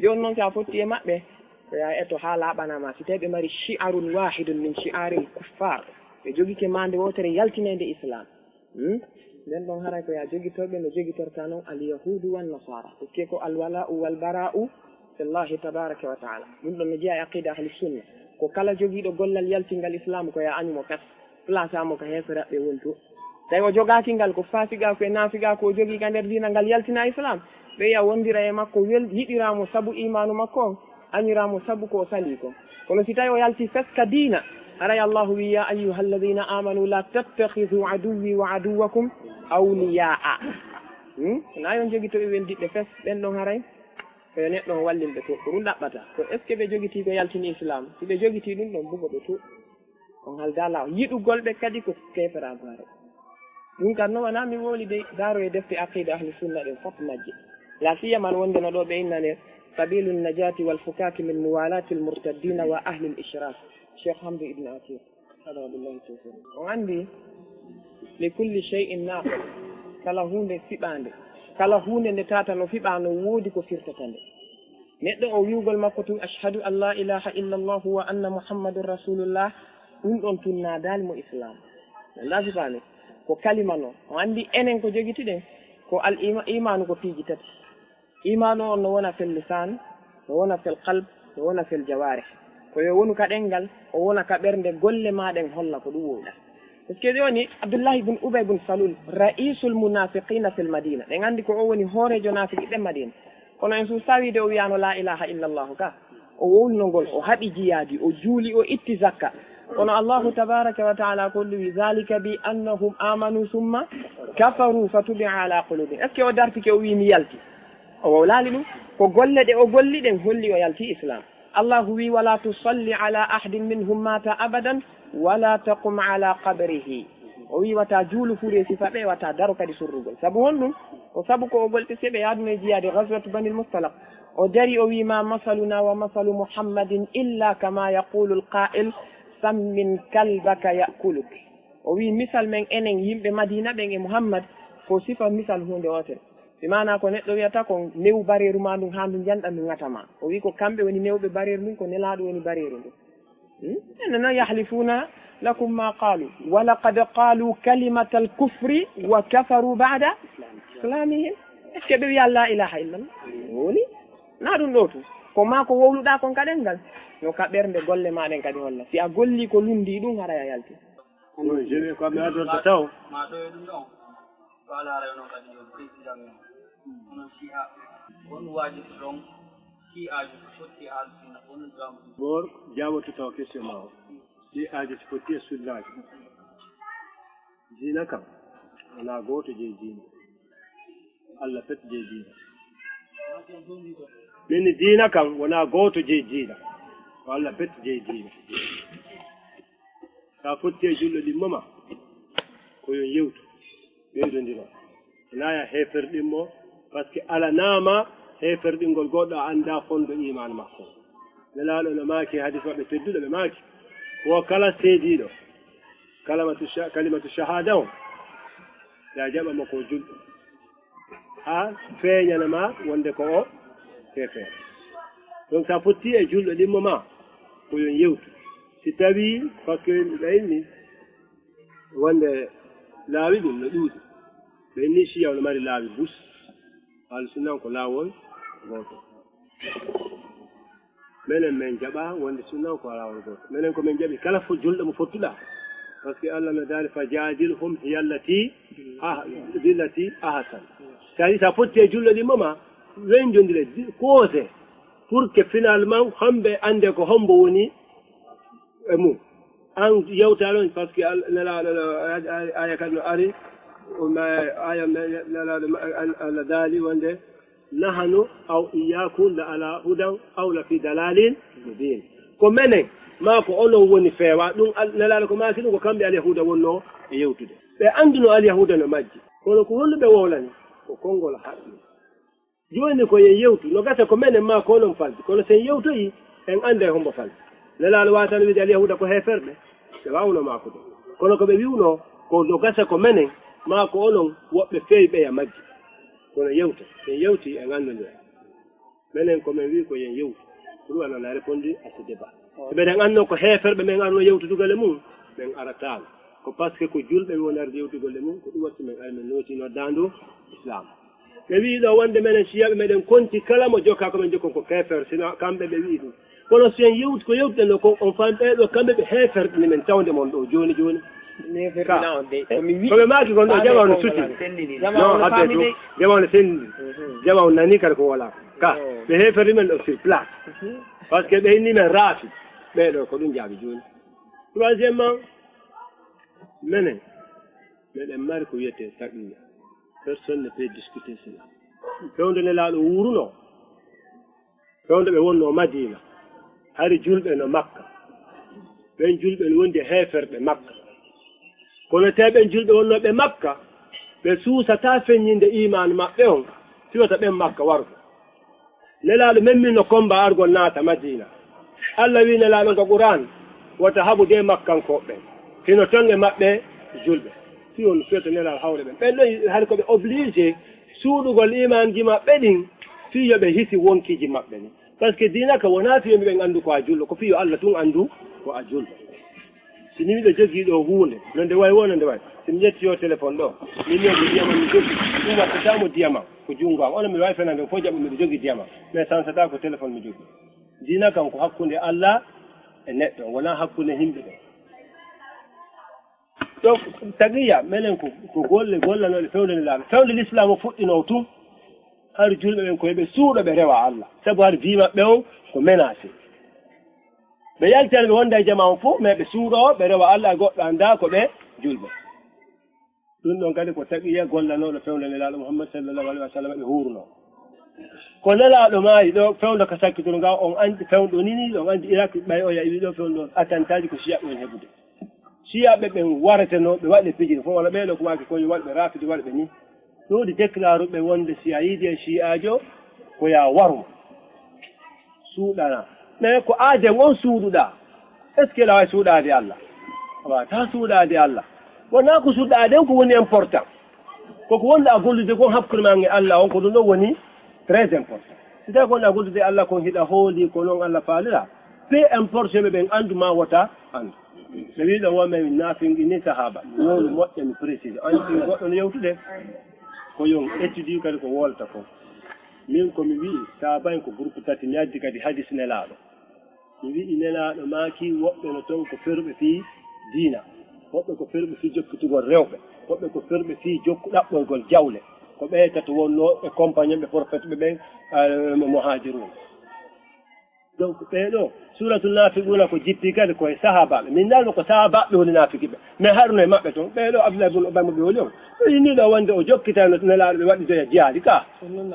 Jooni non sa fotti e maɓɓe, ko ya eto haa laaɓana ma. Si tawi ɓe mari shi'arun wahidun min shi'aril kuffar, ɓe jogike maande wootere yaltinande Islam. Hmm? Nden ɗon haray ko ya jogitooɓe no jogitorta non al yahudu wan nasara. Parce que ko al wala'u wal bara'u fillahi tabaraka wa ta'ala. Ɗum ɗon no jeyaa e aqida ahli sunna. Ko kala jogiiɗo gollal yaltingal Islam ko ya añu mo kas. Place mo ka heeferaɓe wontu. Tawi o jogaaki ngal, ko faasiqaaku e naafiqaaku o jogii ka nder diina, ngal yaltina Islam. Ɓeya wondira e makko, wel-, yiɗira mo sabu imaanu makko on, añira mo sabu ko o salii kon. Kono si tawi o yalti fes ka diina, haray Allahu wi, "Ya ayyuhalladhina amanu la tattakhidhu aduwwi wa aduwwakum awliya'a." Hmm? Na yon jogito e weldiɓɓe fes, ɓen ɗon haray ko yo neɗɗo on wallin ɓe to. Ko ɗum ɗaɓɓata. Ko est-ce que ɓe jogitii ko yaltini Islam? Si ɓe jogitii ɗum ɗon, bugo ɓe to. On halda laawol. Yiɗugol ɓe kadi ko keeferaagu hare. Ɗum kan no wona mi wowli dey, daaro e defte aqida ahli sunna ɗen fop majje. La siyaman wonde no ɗo ɓe inna nder sabilu najati wal fukaki min muwalati al murtaddina wa ahli al ishraf. Cheikh Hamdu ibn Atir. Hada billahi tawfiq. On andi li kulli shay'in naqid. Kala huunde fiɓaande. Kala huunde nde tata no fiɓa no woodi ko firtata nde. Neɗɗo o wi'ugol makko tun, "Ashhadu an la ilaha illa Allah wa anna Muhammadur Rasulullah," ɗum ɗon tun naadaali mo Islam. Wallaahi faami. Ko kalima non. O anndi enen ko jogitiɗen, ko al ima-, imaanu ko piiji tati. Imaanu on no wona fil lisan, no wona fil qalb, no wona fil jawarih. Ko yo wonu ka ɗenngal, o wona ka ɓernde, golle maa ɗen holla ko ɗum wowɗa. Parce que jooni, Abdullahi bun Ubay bun Salul, ra'isul munafiqina fil Madina. Ɓen anndi ko o woni hooreejo naafiqi ɓen Madina. Kono en suusaa wiide o wiyaano la ilaha illa Allahu ka. O wowlino ngol, o haɓi jiyaadi, o juuli, o itti zakka. Kono Allahu tabaraka wa taala ko ɗum wi, "Zalika bi annahum amanu summa kafaru fa tubi'a ala qulubihim." Est-ce que o dartike o wi mi yalti? O wowlaali ɗum. Ko golle ɗe o golli ɗen holli o yalti Islam. Allahu wi, "Wala tusalli ala ahadin minhum mata abadan, wala taqum ala qabrihi." O wi, "Wata juulu fuu e sifa ɓe, wata daro kadi surrugol." Sabu honɗum? Ko sabu ko o golti seɓe yaaduno e jiyaade Ghazwat Banil Mustalaq. O dari o wi, "Ma masaluna wa masalu Muhammadin illa kama yaqulu al-qa'il, sammin kalbaka ya'kuluk." O wi, "Misal men enen yimɓe Madina ɓen e Muhammad ko sifa misal huunde wootere." Si maana ko neɗɗo wiyata kon, "Newu bareeru ma ndun haa ndu njanɗa ndu ŋata ma." O wi ko kamɓe woni newɓe bareeru ndun, ko Nelaaɗo woni bareeru ndun. Hmm? Enen non, "Yahlifuna lakum ma qalu, wa laqad qalu kalimatal kufri wa kafaru ba'da islamihim." Est-ce que ɓe wiya la ilaha illallah? Woni. Na ɗum ɗo tun. Ko maa ko wowluɗaa kon ka ɗenngal. No ka ɓernde golle maa ɗen kadi holla. Si a golli ko lundi ɗum, haray a yalti. Kono jeune ko mi adorta taw. Ma ɗo e ɗum ɗon. Ko ala rewno kadi yo président men. Kono si a, on waji ɗon. Ki aju ko fotti alfina, on gam. Bor, jawoto taw question ma o. Ki aju ko fotti e sunnaaji. Diina kam, wonaa gooto jey diina. Allah pet jey diina. Min diina kam, wonaa gooto jey diina. Ko Allah pet jey diina. Sa fotti e julɗo ɗimmo ma, ko yo yewtu, ɓeydondiro. Wonaa ya heefer ɗimmo, parce que alanaama heefer ɗingol goɗɗo a anndaa fondo iman makko. Nelaaɗo no maaki hadis maɓɓe tedduɗo ɓe maaki, wo kala seediiɗo, kalimatu sha-, kalimatu shahada on, ya jaɓa mo ko julɗo. Haa feeñana ma wonde ko o keefeero. Donc, sa fotti e julɗo ɗimmo ma, ko yo yewtu. Si tawi, parce que ɓe inni, wonde laawi ɗum no ɗuuɗi. Ɓe inni Shiya no mari laawi bus, Ahlu Sunna ko laawol gooto. Menen men jaɓa wonde sunna ko laawol gooto. Menen ko men jaɓi kala fo julɗo mo fottuɗa. Parce que Allah no daali, "Fa jaadilhum hiya allati ah-, billati ahsan." Tawi sa fotti e julɗo ɗimmo ma, wenjondire, di-, koose, pour que finalement homɓe annde ko hombo woni e mum. An yewta ɗon, parce que Al-, Nelaaɗo no, a-, a-, aya kan no ari, o ma-, aya me-, Nelaaɗo ma-, Al-, Allah daali wonde, "Nahanu aw iyyakum la ala hudan aw la fi dalalin mubin." Ko menen, maa ko onon woni feewa. Ɗum Al-, Nelaaɗo ko maaki ɗum, ko kamɓe Alyahuuda wonnoo e yewtude. Ɓe annduno Alyahuuda no majji. Kono ko honno ɓe wowlani? Ko konngol haqqil. Jooni ko yen yewtu, no gasa ko menen maa ko onon faldi. Kono si en yewtoyi, en annday hombo faldi. Nelaaɗo waawata wiide Alyahuuda ko heeferɓe, ɓe waawno maakude. Kono ko ɓe wi'uno, ko no gasa ko menen maa ko onon woɓɓe feewi ɓeya majji. Kono yewta, si en yewti, en anndondira. Menen ko men wi'i ko yen yewtu. Ko ɗum Allah a répondu à ce débat. Mbeɗen annoo ko heeferɓe men arno yewtudugol e mum, men arataano. Ko parce que ko julɓe woni arde yewtugol e mum, ko ɗum waɗi men ari men nooti noddaandu Islam. Ɓe wi'i ɗo wonde menen Shiyaɓe meɗen konti kala mo jokka ko men jokkon ko keefer, sino kamɓe ɓe wi'i ɗum. Kono si en yewti ko yewtuɗen ɗo kon, on faami ɓee ɗo kamɓe ɓe heeferɓe ni men tawde mon ɗo jooni jooni. Ka. Ko ɓe maaki kon ɗo, jama on sutini. Non, habbe ɗum, jama on senndi. Jama on nani kadi ko wala. Ka. Ɓe heeferdi men ɗo sur place. Parce que ɓe inni men raafi. Ɓee ɗo ko ɗum jaabi jooni. Troisièmement, menen, meɗen mari ko wiyetee taqiya. Personne ne peut discuter cela. Fewndo Nelaaɗo wuurunoo, fewndo ɓe wonnoo Madiina, hari julɓe no Makka. Ɓen julɓe no wondi e heeferɓe Makka. Kono tee ɓen julɓe wonnooɓe Makka, ɓe suusataa feññinde iimaan maɓɓe on, fii wota ɓen Makka waru. Nelaaɗo memminno kombaa argol naata Madiina. Alla wi'i Nelaaɗo ka Qur'aan, wota haɓu de Makkankooɓe ɓen. Hino ton e maɓɓe julɓe. Fii on fewta Nelaaɗo hawre ɓen. Ɓen ɗon hari ko ɓe obligé suuɗugol iimaanji maɓɓe ɗin, fii yo ɓe hisi wonkiiji maɓɓe ɗin. Parce que diina ka wonaa fii yo ɓen anndu ko a julɗo, ko fii yo Alla tun anndu ko a julɗo. Si mi miɗo jogii ɗo huunde, no nde wayi woo, no nde wayi. Si mi ƴetti o téléphone ɗo, million ko ndiyam mi jogii, ɗum wattata mo ndiyam am, ko junngo am. Onon miɗo waawi fenande on fof jaɓɓo miɗo jogii ndiyam am. Mais sansataa ko téléphone mi jogii. Diina kan ko hakkunde Alla e neɗɗo, wonaa hakkunde yimɓe ɓe. Donc, taqiya, menen ko, ko golle gollanooɗe fewndo Nelaaɗo. Fewndo Lislaam o fuɗɗinoo tun. Hari julɓe ɓen ko yo ɓe suuɗo ɓe rewa Alla. Sabu hari vie maɓɓe on ko menacé. Ɓe yaltani ɓe wonda e jamaa on fof, mais ɓe suuɗoo, ɓe rewa Alla, goɗɗo anndaa ko ɓe julɓe. Ɗum ɗon kadi ko taqiya gollanooɗo fewndo Nelaaɗo Muhammad sallallahu alaihi wa sallam ɓe huurnoo. Ko Nelaaɗo maayi ɗo, fewndo ka sakkitoro nga, on anndi fewndo nini, on anndi Irak, ɓay o yahi ɗo fewndo, attentaaji ko Shiya ɓe woni heɓude. Shiya ɓe ɓen waretenoo, ɓe waɗi pijiri fof, walla ɓee ɗo ko maaki ko yo waɗɓe rafidi, waɗɓe ni. No woodi déclare ɓe wonde si a yiɗi e Shi'aajo, ko yaa waru mo. Suuɗana. Mais ko aaden on suuɗuɗaa. Est-ce que aɗa waawi suuɗaade Alla? A waawataa suuɗaade Alla. Wonaa ko suuɗuɗaa aaden ko woni important. Ko ko wonɗaa gollude kon hakkunde maa e Alla on, ko ɗum ɗon woni très important. Si tawii ko wonɗaa gollude e Alla kon hiɗa hoolii ko non Alla faalira, peu importe yimɓe ɓen anndu maa wota anndu. Ɓe wii ɗo wo men naafinqi ni sahaaba. Noonu moƴƴa mi précise. Anndi goɗɗo no yewtude. Ko yon étudie kadi ko wolta ko. Min ko mi wi'i, sahaaba en ko groupe tati, mi addi kadi hadis Nelaaɗo. Mi wi'i Nelaaɗo maaki woɓɓe no ton ko feruɓe fii diina. Woɓɓe ko feruɓe fii jokkitugol rewɓe. Woɓɓe ko feruɓe fii jokku ɗaɓɓoygol jawle. Ko ɓe tato wonnoo e compagnon ɓe prophète ɓe ɓen, eh, mo muhaajiruun. Donc, ɓee ɗoo, suuratul naafiquuna ko jippi kadi ko e sahaabaaɓe. Min nalno ko sahaabaaɓe woni naafiqiiɓe. Mais harno e maɓɓe ton, ɓee ɗoo Abdullah ibn Ubay mo ɓe woni on. Ɓe inni ɗo wonde o jokkitayno Nelaaɗo ɓe waɗidoya jihaadi ka.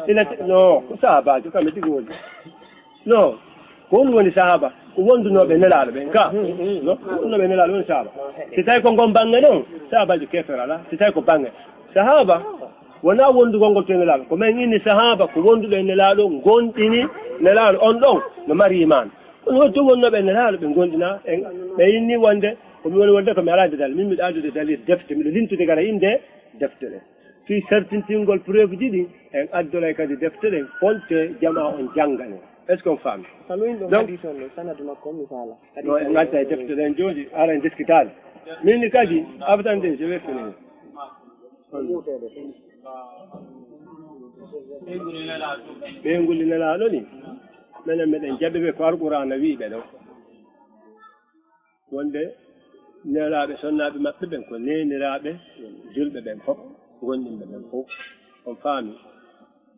Ina te-, no, ko sahaabaajo kam e tigi woni. No, ko ɗum woni sahaaba, ko wondunooɓe Nelaaɗo ɓen ka. No, ko wondunooɓe Nelaaɗo woni sahaaba. Si tawi ko ngon baŋŋe ɗon, sahaabaajo keefeero alaa. Si tawi ko baŋŋe sahaaba, wonaa wondugol ngol to e Nelaaɗo. Ko men inni sahaaba, ko wonduɗo e Nelaaɗo, ngonɗini Nelaaɗo on ɗon, no mari imaan. Kono wonti wonnooɓe e Nelaaɗo, ɓe ngonɗina en, ɓe inni wonde, ko mi woni wonde ko mi alaa de dalil. Min miɗo addude dalil defte, miɗo lintude gara innde defte ɗe. Fii sartintingol preuve ji ɗi, en addoray kadi defte ɗen, fonte jamaa on janngane. Est-ce qu'on faami? Sano in ɗon. Donc, hadis on ɗo, sanadu makko on mi faala. No en ngadda e defte ɗen jooni, ara en diskutaali. Min ni kadi, abatande, je vais finir. Ɓeyngu Nelaaɗo ni, menen meɗen jaɓi ɓe ko Alqur'aana wi'i ɓe ɗo. Wonde nelaaɓe sonnaaɓe maɓɓe ɓen ko neeniraaɓe julɓe ɓen fof, gomɗinɓe ɓen fof. On faami?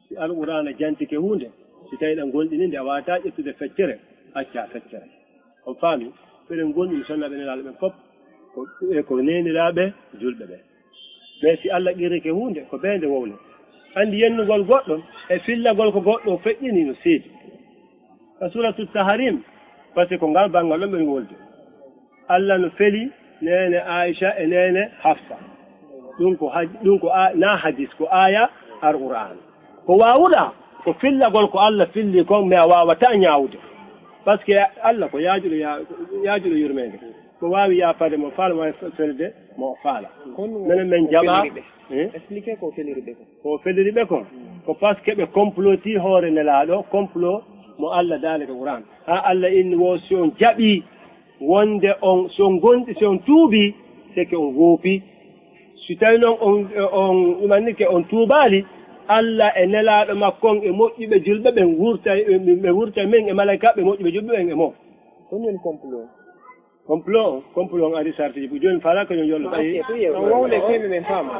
Si Alqur'aana jantike huunde, si tawi ɗan gomɗini nde, a waawataa ƴettude feccere, accaa feccere. On faami? Eɗen gomɗini sonnaaɓe nelaaɗo ɓen fof ko, e ko neeniraaɓe julɓe ɓen. Mais si Allah qirrike huunde, ko ɓe nde wowle. Anndi yennugol goɗɗo e fillagol ko goɗɗo o feƴƴini no seedi. Ka Suuratu Tahrim, parce que ko ngal banngal ɗon ɓen wolde. Allah no feli neene Aisha e neene Hafsa. Ɗum ko haj-, ɗum ko a-, na hadis, ko aya Alqur'aan. Ko waawuɗaa, ko fillagol ko Allah filli kon, mais a waawataa ñaawude. Parce que Allah ko yaajuɗo ya-, yaajuɗo yurmeende. Ko waawi yaafaade mo faala, mo waawi felde mo o faala. Kono menen men ko jaɓa, feliri ɓe. Eh? Expliquer ko feliri ɓe ko. Ko feliri ɓe ko, ko parce que ɓe comploti hoore Nelaaɗo, complot mo Allah daali ko Qur'aan. Haa Allah inni wo si on jaɓi wonde on, si on gonɗi, si on tuubi, c'est que on woopi. Si tawi noon on, on imannike, on tuubaali, Allah e Nelaaɗo makko on e moƴƴuɓe julɓe ɓen wurta, ɓe wurta men e malaykaaɓe moƴƴuɓe julɓe ɓen e mon. Ko non complot? Complot on, complot on ari sartiji ɓuy. Jooni fala ko yo yollo ɓay. On wowle kemi men fama.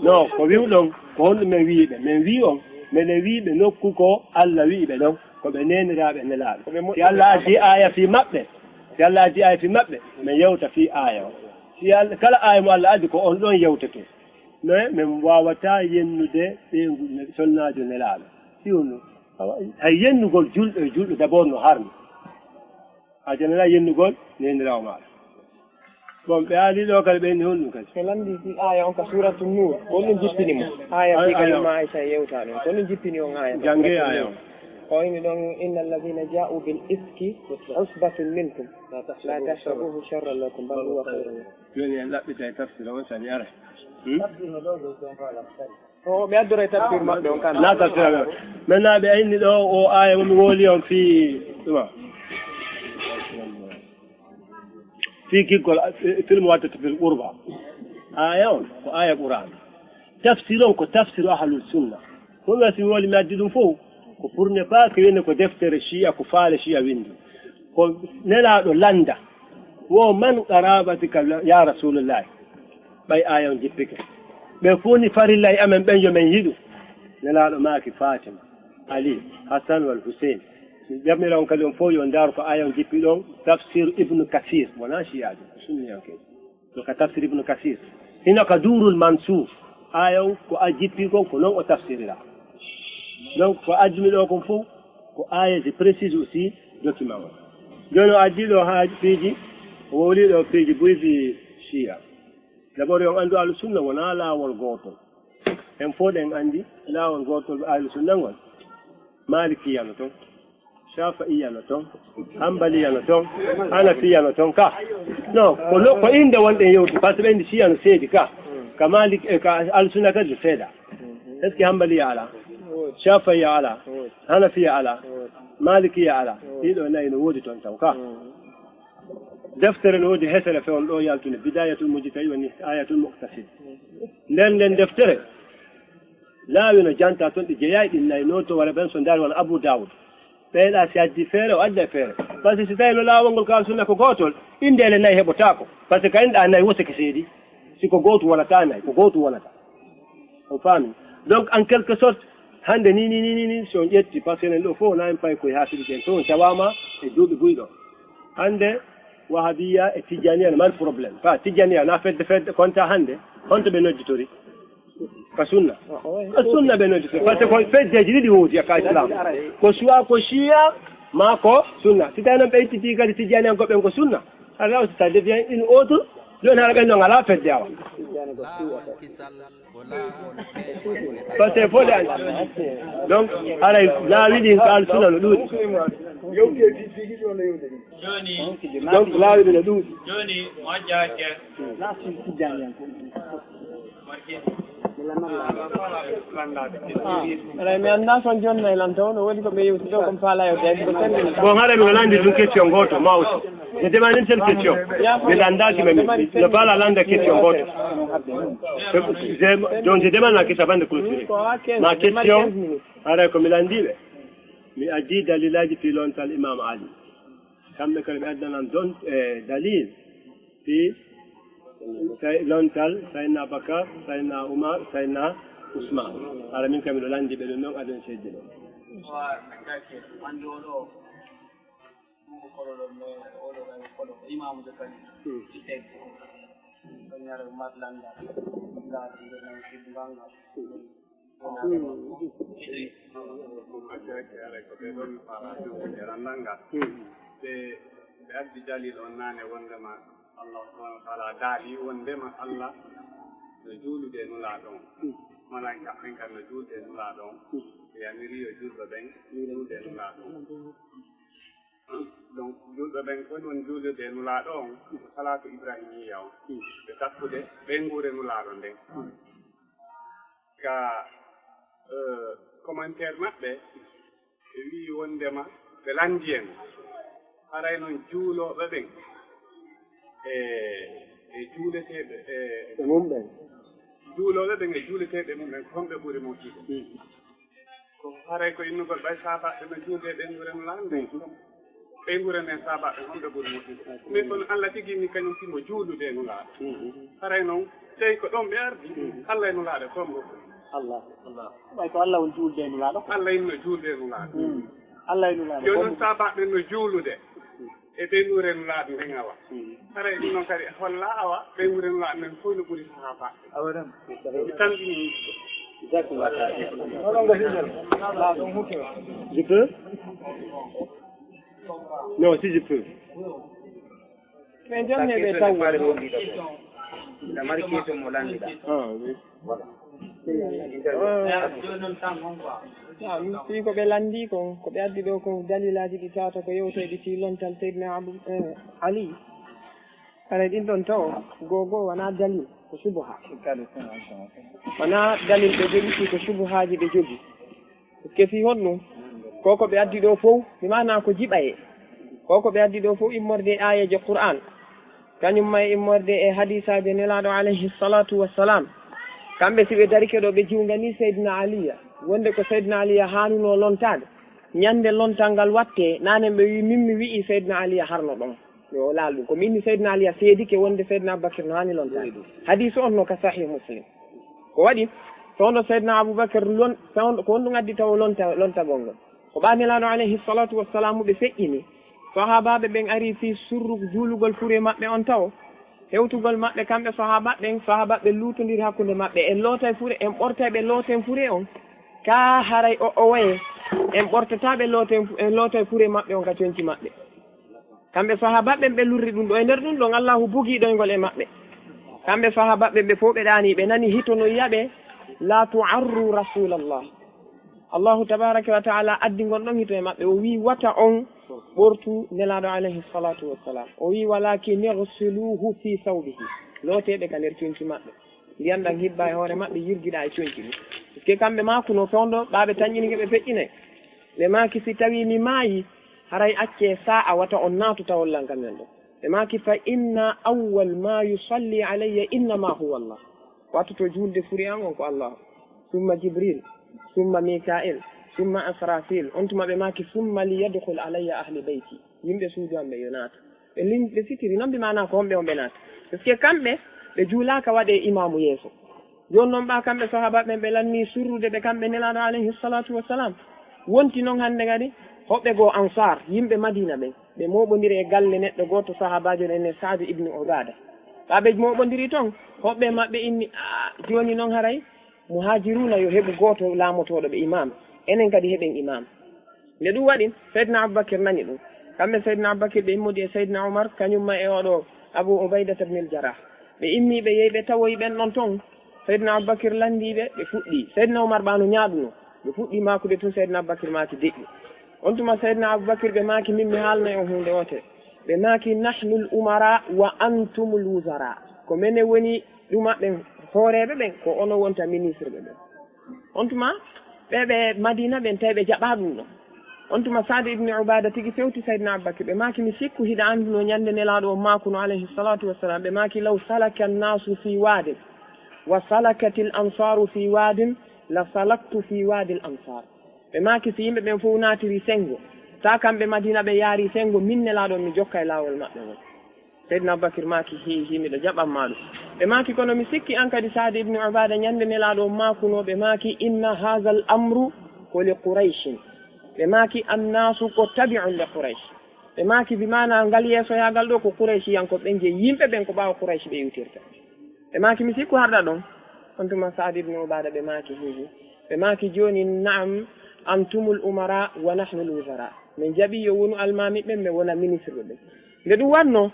Non, ko wiwɗon, ko honɗum men wiyiɓe? Men wiyi on, meɗen wiyiɓe nokku ko Allah wiyiɓe ɗon, ko ɓe neniraaɓe nelaaɓe. Si Allah addi aya fii maɓɓe, si Allah addi aya fii maɓɓe, men yewta fii aya on. Si Allah, kala aya mo Allah addi ko on ɗon yewtete. Mais men wawata yennude ɓeyngu ne-, sonnaajo nelaaɗo. Si wonno, awa, hay yennugol julɗo e julɗo d'abord no harmi. A jananaa yennugol neeniraawo maaɗa. Bon, ɓe aali ɗo kadi ɓe inni honɗum kadi? Ɓe lanndi si aya on ka Suuratu Nuur, ko honɗum jippini mo? Aya fii ka Yumma Aysa yewta ɗum. Ko honɗum jippini on aya? Jannge aya on. Ko inni ɗon, "Inna alladhina ja'u bil ifki usbatun minkum, la tahsabuhu sharran lakum, bal huwa khayrun lakum." Jooni en ɗaɓɓitay tafsir on sani ara. Hmm? O, ɓe addoray tafsir maɓɓe on kan. Na tafsir maɓɓe. Maintenant, ɓe inni ɗo o aya mo mi woli on fii ɗuma. Fii giggol, eh, film wattata fil qurba. Aya on, ko aya Qur'an. Tafsir on, ko tafsiru ahlul sunna. Ko mi wasi mi woli mi addi ɗum fof, ko pour ne pas que wiyene ko deftere Shia, ko faale Shia winndi. Ko nelaaɗo lannda. Wo man qarabatika ya Rasulullahi. Ɓay aya on jippike. Ɓe fof ni farilla e amen ɓen yo men yiɗu. Nelaaɗo maaki Fatima, Ali, Hassan wal Hussein. Mi ƴamira on kadi on fof yo ndaaru ko aya on jippi ɗon, tafsir Ibnu Kasir, wonaa Shiyaajo, sunniyankeejo. Ko ka tafsir Ibnu Kasir. Hino ka Durul Mansur. Aya on ko a jippi kon, ko non o tafsirira. Donc, ko addumi ɗo kon fof, ko aya je précise aussi document on. Jooni o addi ɗo haa piiji, o wowli ɗo piiji buy fii Shiya. D'abord, yo on anndu Ahlu Sunna wonaa laawol gootol. En fof ɗen anndi laawol gootol Ahlu Sunna ngol. Maalikiya no ton, Shafi'iya no ton, Hanbaliya no ton, Hanafiya no ton ka. Non, ko lo-, ko innde wonɗen yewtude, par ce que ɓe anndi Shiya no seedi ka. Ka Malik, eh, ka Ahlu Sunna kadi no seeda. Est-ce que Hanbaliya alaa? Shafi'iya alaa? Hanafiya alaa? Malikiya alaa? Ɗiɗo nayi no woodi ton taw ka. Deftere no woodi hesere fewndo ɗo yaltunde, Bidayatul Mujtahid wa Nihayatul Muqtasid. Nden, nden deftere, laawi no janta ton, ɗi jeyaay ɗin nayi, no to wara ɓen so ndaari wona Abu Dawud. Ɓeyɗa si addi feere, o adda feere. Par ce que si tawi no laawol ngol ka Sunna ko gootol, indeele nayi heɓotaako. Par ce que ka inɗa nayi, woseke seedi. Si ko gootu wonata nayi, ko gootu wonata. On faami? Donc, en quelque sorte, hannde ni, ni, ni, ni, ni, si on ƴetti, par ce que enen ɗo fof, wona en payi koye haa fiɗi ken, so on tawaama e duuɓi buy ɗo. Hannde, Wahabiya e Tijaniya no mari problème. Ka Tijaniya na fedde, fedde, konta hannde, honto ɓe nodditori? Ka Sunna. Ka Sunna ɓe nodditori. Par ce que ko feddeji ɗiɗi woodi ka Islam. Ko soit ko Shia, ma ko Sunna. Si tawi noon ɓe ittiti kadi Tijaniya ko ɓen ko Sunna. Alors, ça devient une autre. Jooni hara ɓen noon alaa fedde awa. Par ce que fodde anndi. Donc, haray laawi ɗin ko Ahlu Sunna no ɗuuɗi. Donc, laawi ɗin no ɗuuɗi. Jooni, mo hajjaake. Alay, mi anndaa so on jonnay lan taw, no woodi ko ɓe yewti ɗo, ko mi faalaa yewde, ko tellini. Bon, haray mi lanndi ɗum question gooto, ma aussi. Je demande une seule question. Mi lanndaaki, mais mi, mi faalaa lannda question gooto. Je, donc, je demande ma question avant de clôturer. Ma question, haray ko mi lanndiiɓe. Mi addi dalilaaji fii lontal Imam Ali. Kamɓe kala ɓe addanan don, eh, dalil. Fii say-, lontal Sayyidina Abubakar, Sayyidina Umar, Sayyidina Usman. Hara min kam miɗo lanndi ɓe ɗum noon, adon seedde ɗo. Wa, kake, wonde o ɗo, ɗum ko kolo ɗo, mais o ɗo kay ko kolo, ko imaamu de kadi. Hmm. Ɗon ñaare ko mat lannda. Ndaa ɗum ɗo nan kibbu ngal ngal. Hmm. Ɓe, ɓe addi dalil on naane wondema Allah subhanahu wa taala daali wondema Allah no juulude e Nulaaɗo on. Malaa'ika ɓen kan no juulde e Nulaaɗo on. Ɓe yamiri yo julɓe ɓen juulde e Nulaaɗo on. Donc, julɓe ɓen kon woni juulirde e Nulaaɗo on, ko salaatu Ibrahimiya on. Ɓe takkude ɓeynguure Nulaaɗo nden. Ka, eh, commentaire maɓɓe, ɓe wi'i wondema ɓe lanndi en. Haray non juulooɓe ɓen e, e juuleteeɓe, e, e mum ɓen. Juulooɓe ɓen e juuleteeɓe mum ɓen, ko honɓe ɓuri moƴƴude? Hmm. Ko haray ko innugol ɓay saabaaɓe no juulde e ɓeynguure Nulaaɗo nden. Hmm. Ɓeynguure nden, saabaaɓe honɓe ɓuri moƴƴude? Min kono Allah tigi ni kañum timo juulude e Nulaaɗo. Mhm. Haray noon, tawi ko ɗon ɓe ardi, mhm, Allah e Nulaaɗo fof mbo. Allah. Allah. Way ko Allah woni juulde e Nulaaɗo. Allah inno juulde e Nulaaɗo. Mhm. Allah e Nulaaɗo. Jooni noon, saabaaɓe no juulude e ɓeynguure Nulaaɗo nden awa. Mhm. Haray ɗum noon kadi holla awa ɓeynguure Nulaaɗo nden fof no ɓuri sahaabaaɓe. Awa tan. Mi tamƴini. Jazakumullah khairan. Je peux? Non, si je peux. Ɓe jonne ɓe taw. Mari question mo lanndida. Ah, oui. Voilà. Ah. Ah, mi fii ko ɓe lanndi kon, ko ɓe addi ɗo ko dalilaaji ɗi tawata ko yewteeɗi fii lontal Seydina Abu, eh, Ali. Haray ɗin ɗon tawo, goo goo wanaa dalil, ko subuha. Wanaa dalil ɓe jogi, fii ko subuhaaji ɓe jogi. Ke fii honɗum? Ko ko ɓe addi ɗo fow, mi maana ko jiɓayee. Ko ko ɓe addi ɗo fow immorde e aayeeje Qur'aan. Kañum ma e immorde e hadiisaaje Nelaaɗo alayhi salaatu wassalam. Kamɓe si ɓe darike ɗo, ɓe jiwnganii Seydina Aliya, wonde ko Seydina Aliya haanunoo lontaade. Ñande lontal ngal wattee, nanen ɓe wii, min mi wi'i Seydina Aliya harno ɗon. Yo laal ɗum. Ko min ni Seydina Aliya seedike wonde Seydina Abubakir no haani lontaade. Hadiisu on no ka Sahih Muslim. Ko waɗi, fewndo Seydina Abubakar lon-, fewndo, ko honɗum addi tawo lonta-, lontagol ngol? Ko ɓaa Nelaaɗo alayhi salatu wassalamu ɓe feƴƴini. Sahaabaaɓe ɓen ari fii surru juulugol fure maɓɓe on tawo. Hewtugol maɓɓe kamɓe sahaaba ɓen, sahaabaaɓe luutondiri hakkunde maɓɓe. En lootay fure, en ɓortay ɓe looten fure on. Kaa haray o, o waye, en ɓortataa ɓe looten fu-, en lootay fure maɓɓe on ka conci maɓɓe. Kamɓe sahaaba ɓen ɓe lurri ɗum ɗo. E nder ɗum ɗon Allahu bugii ɗoyngol e maɓɓe. Kamɓe sahaaba ɓen ɓe fof ɓe ɗaanii, ɓe nani hito no yi'a ɓe, "La tu'arru Rasulallah." Allahu tabaraka wa ta'ala addi ngon ɗon hito e maɓɓe. O wii, "Wata on ɓortu Nelaaɗo alayhi salatu wassalam." O wii, "Walakin ighsiluhu fi sawbihi." Looteeɓe ka nder conci maɓɓe. Ndiyan ɗan hibba e hoore maɓɓe, yirgiɗa e conci ɗin. Parce que kamɓe maakuno fewndo, ɓaaɓe tanƴinike ɓe feƴƴinay. Ɓe maaki, "Si tawi mi maayi, haray accee saa'a wata on naatu tawon lan ka men ɗo." Ɓe maaki, "Fa inna awwal ma yusalli alayya innama huwa Allah." Wattuto juulde furi an on ko Allah. Summa Jibril, summa Mika'il, summa Asrafil. On tuma ɓe maaki, "Summa liyadkhul alayya ahli bayti." Yimɓe suudu am ɓe yo naatu. Ɓe lin-, ɓe sitiri noon, bi maanaa ko homɓe on ɓe naata. Parce que kamɓe, ɓe juulaaka waɗee imaamu yeeso. Jooni noon, ɓaa kamɓe sahaaba ɓen, ɓe lanni surrude ɓe kamɓe Nelaaɗo alayhi salatu wassalam. Wonti noon hannde kadi, hoɓɓe goo Ansaar, yimɓe Madiina ɓen, ɓe mooɓondiri e galle neɗɗo gooto sahaabaajo nen, Saadu ibnu Ubaada. Ɓaa ɓe mooɓondiri toon, hoɓɓe maɓɓe inni, "Aa, jooni noon haray Muhaajiruuna yo heɓu gooto laamotooɗo ɓe imaam, enen kadi heɓen imaam." Nde ɗum waɗi, Seydina Abubakir nani ɗum. Kamɓe Seydina Abubakir ɓe immodi e Seydina Umar, kañum ma e oɗo Abu Ubaydata ibn al-Jarrah. Ɓe immi, ɓe yehi, ɓe tawoyi ɓen ɗon ton. Seydina Abubakir lanndii ɓe, ɓe fuɗɗii. Seydina Umar ɓaano ñaaɗuno. Ɓe fuɗɗii maakude tun, Seydina Abubakir maaki deƴƴi. On tuma Seydina Abubakir ɓe maaki, "Min mi haalnay on huunde wote." Ɓe maaki, "Nahnul umara wa antumul wuzara." Ko menen woni ɗuma ɓen hooreeɓe ɓen, ko onon wonta ministre ɓe ɓen. On tuma, ɓe, ɓe Madina ɓen, tawi ɓe jaɓaa ɗum ɗon. On tuma, Saad ibn Ubaada tigi fewti Sayyidina Abubakar. Ɓe maaki, "Mi sikku hiɗa annduno ñande Nelaaɗo on maakuno, alayhi salatu wassalam." Ɓe maaki, "Law salaka annaasu fi waadin, wa salakatil ansaaru fi waadin, la salaktu fi waadil ansaar." Ɓe maaki, "Si yimɓe ɓen fof naatiri senngo, taa kamɓe Madina ɓe yaari senngo, min Nelaaɗo on mi jokkay laawol maɓɓe ngol." Seydina Abubakar maaki, "Hi, hi, miɗo jaɓan ma ɗum." Ɓe maaki, "Kono mi sikki an kadi, Saad ibn Ubaada, ñande Nelaaɗo on maakuno." Ɓe maaki, "Inna haazal amru ko li Qurayshin." Ɓe maaki, "Annaasu ko tabi'un li Quraysh." Ɓe maaki, "Bi maanaa ngal yeesoyaagal ɗo ko Qurayshiyankooɓe ɓen jeyi, yimɓe ɓen ko ɓaawo Quraysh ɓe iwtirta." Ɓe maaki, "Mi sikku harɗa ɗon." On tuma Saad ibn Ubaada ɓe maaki, "Hi, hi." Ɓe maaki, "Jooni, na'am, antumul umara wa nahnul wuzara." Min jaɓi yo wonu almaami ɓen, min wona ministre ɓen. Nde ɗum waɗno,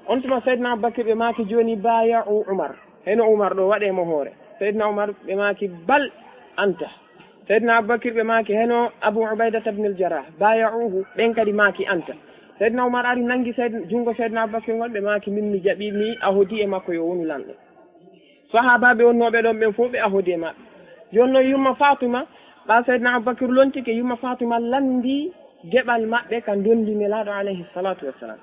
on tuma Seydina Abubakar ɓe maaki, "Jooni baaya'u Umar." Heno Umar ɗo, waɗee mo hoore. Seydina Umar ɓe maaki, "Bal anta." Seydina Abubakar ɓe maaki, "Heno Abu Ubaydata ibn al-Jarrah, baaya'uhu." Ɓen kadi maaki, "Anta." Seydina Umar ari nanngi Seyd-, junngo Seydina Abubakar ngol, ɓe maaki, "Min mi jaɓi, mi ahodi e makko yo wonu lanɗo." Sahaabaaɓe wonnooɓe ɗon ɓen fof ɓe ahodi e maɓɓe. Jooni noon yumma Faatima, ɓaa Seydina Abubakar lontike, yumma Faatima lanndii geɓal maɓɓe ka ndondi Nelaaɗo alayhi salatu wassalam.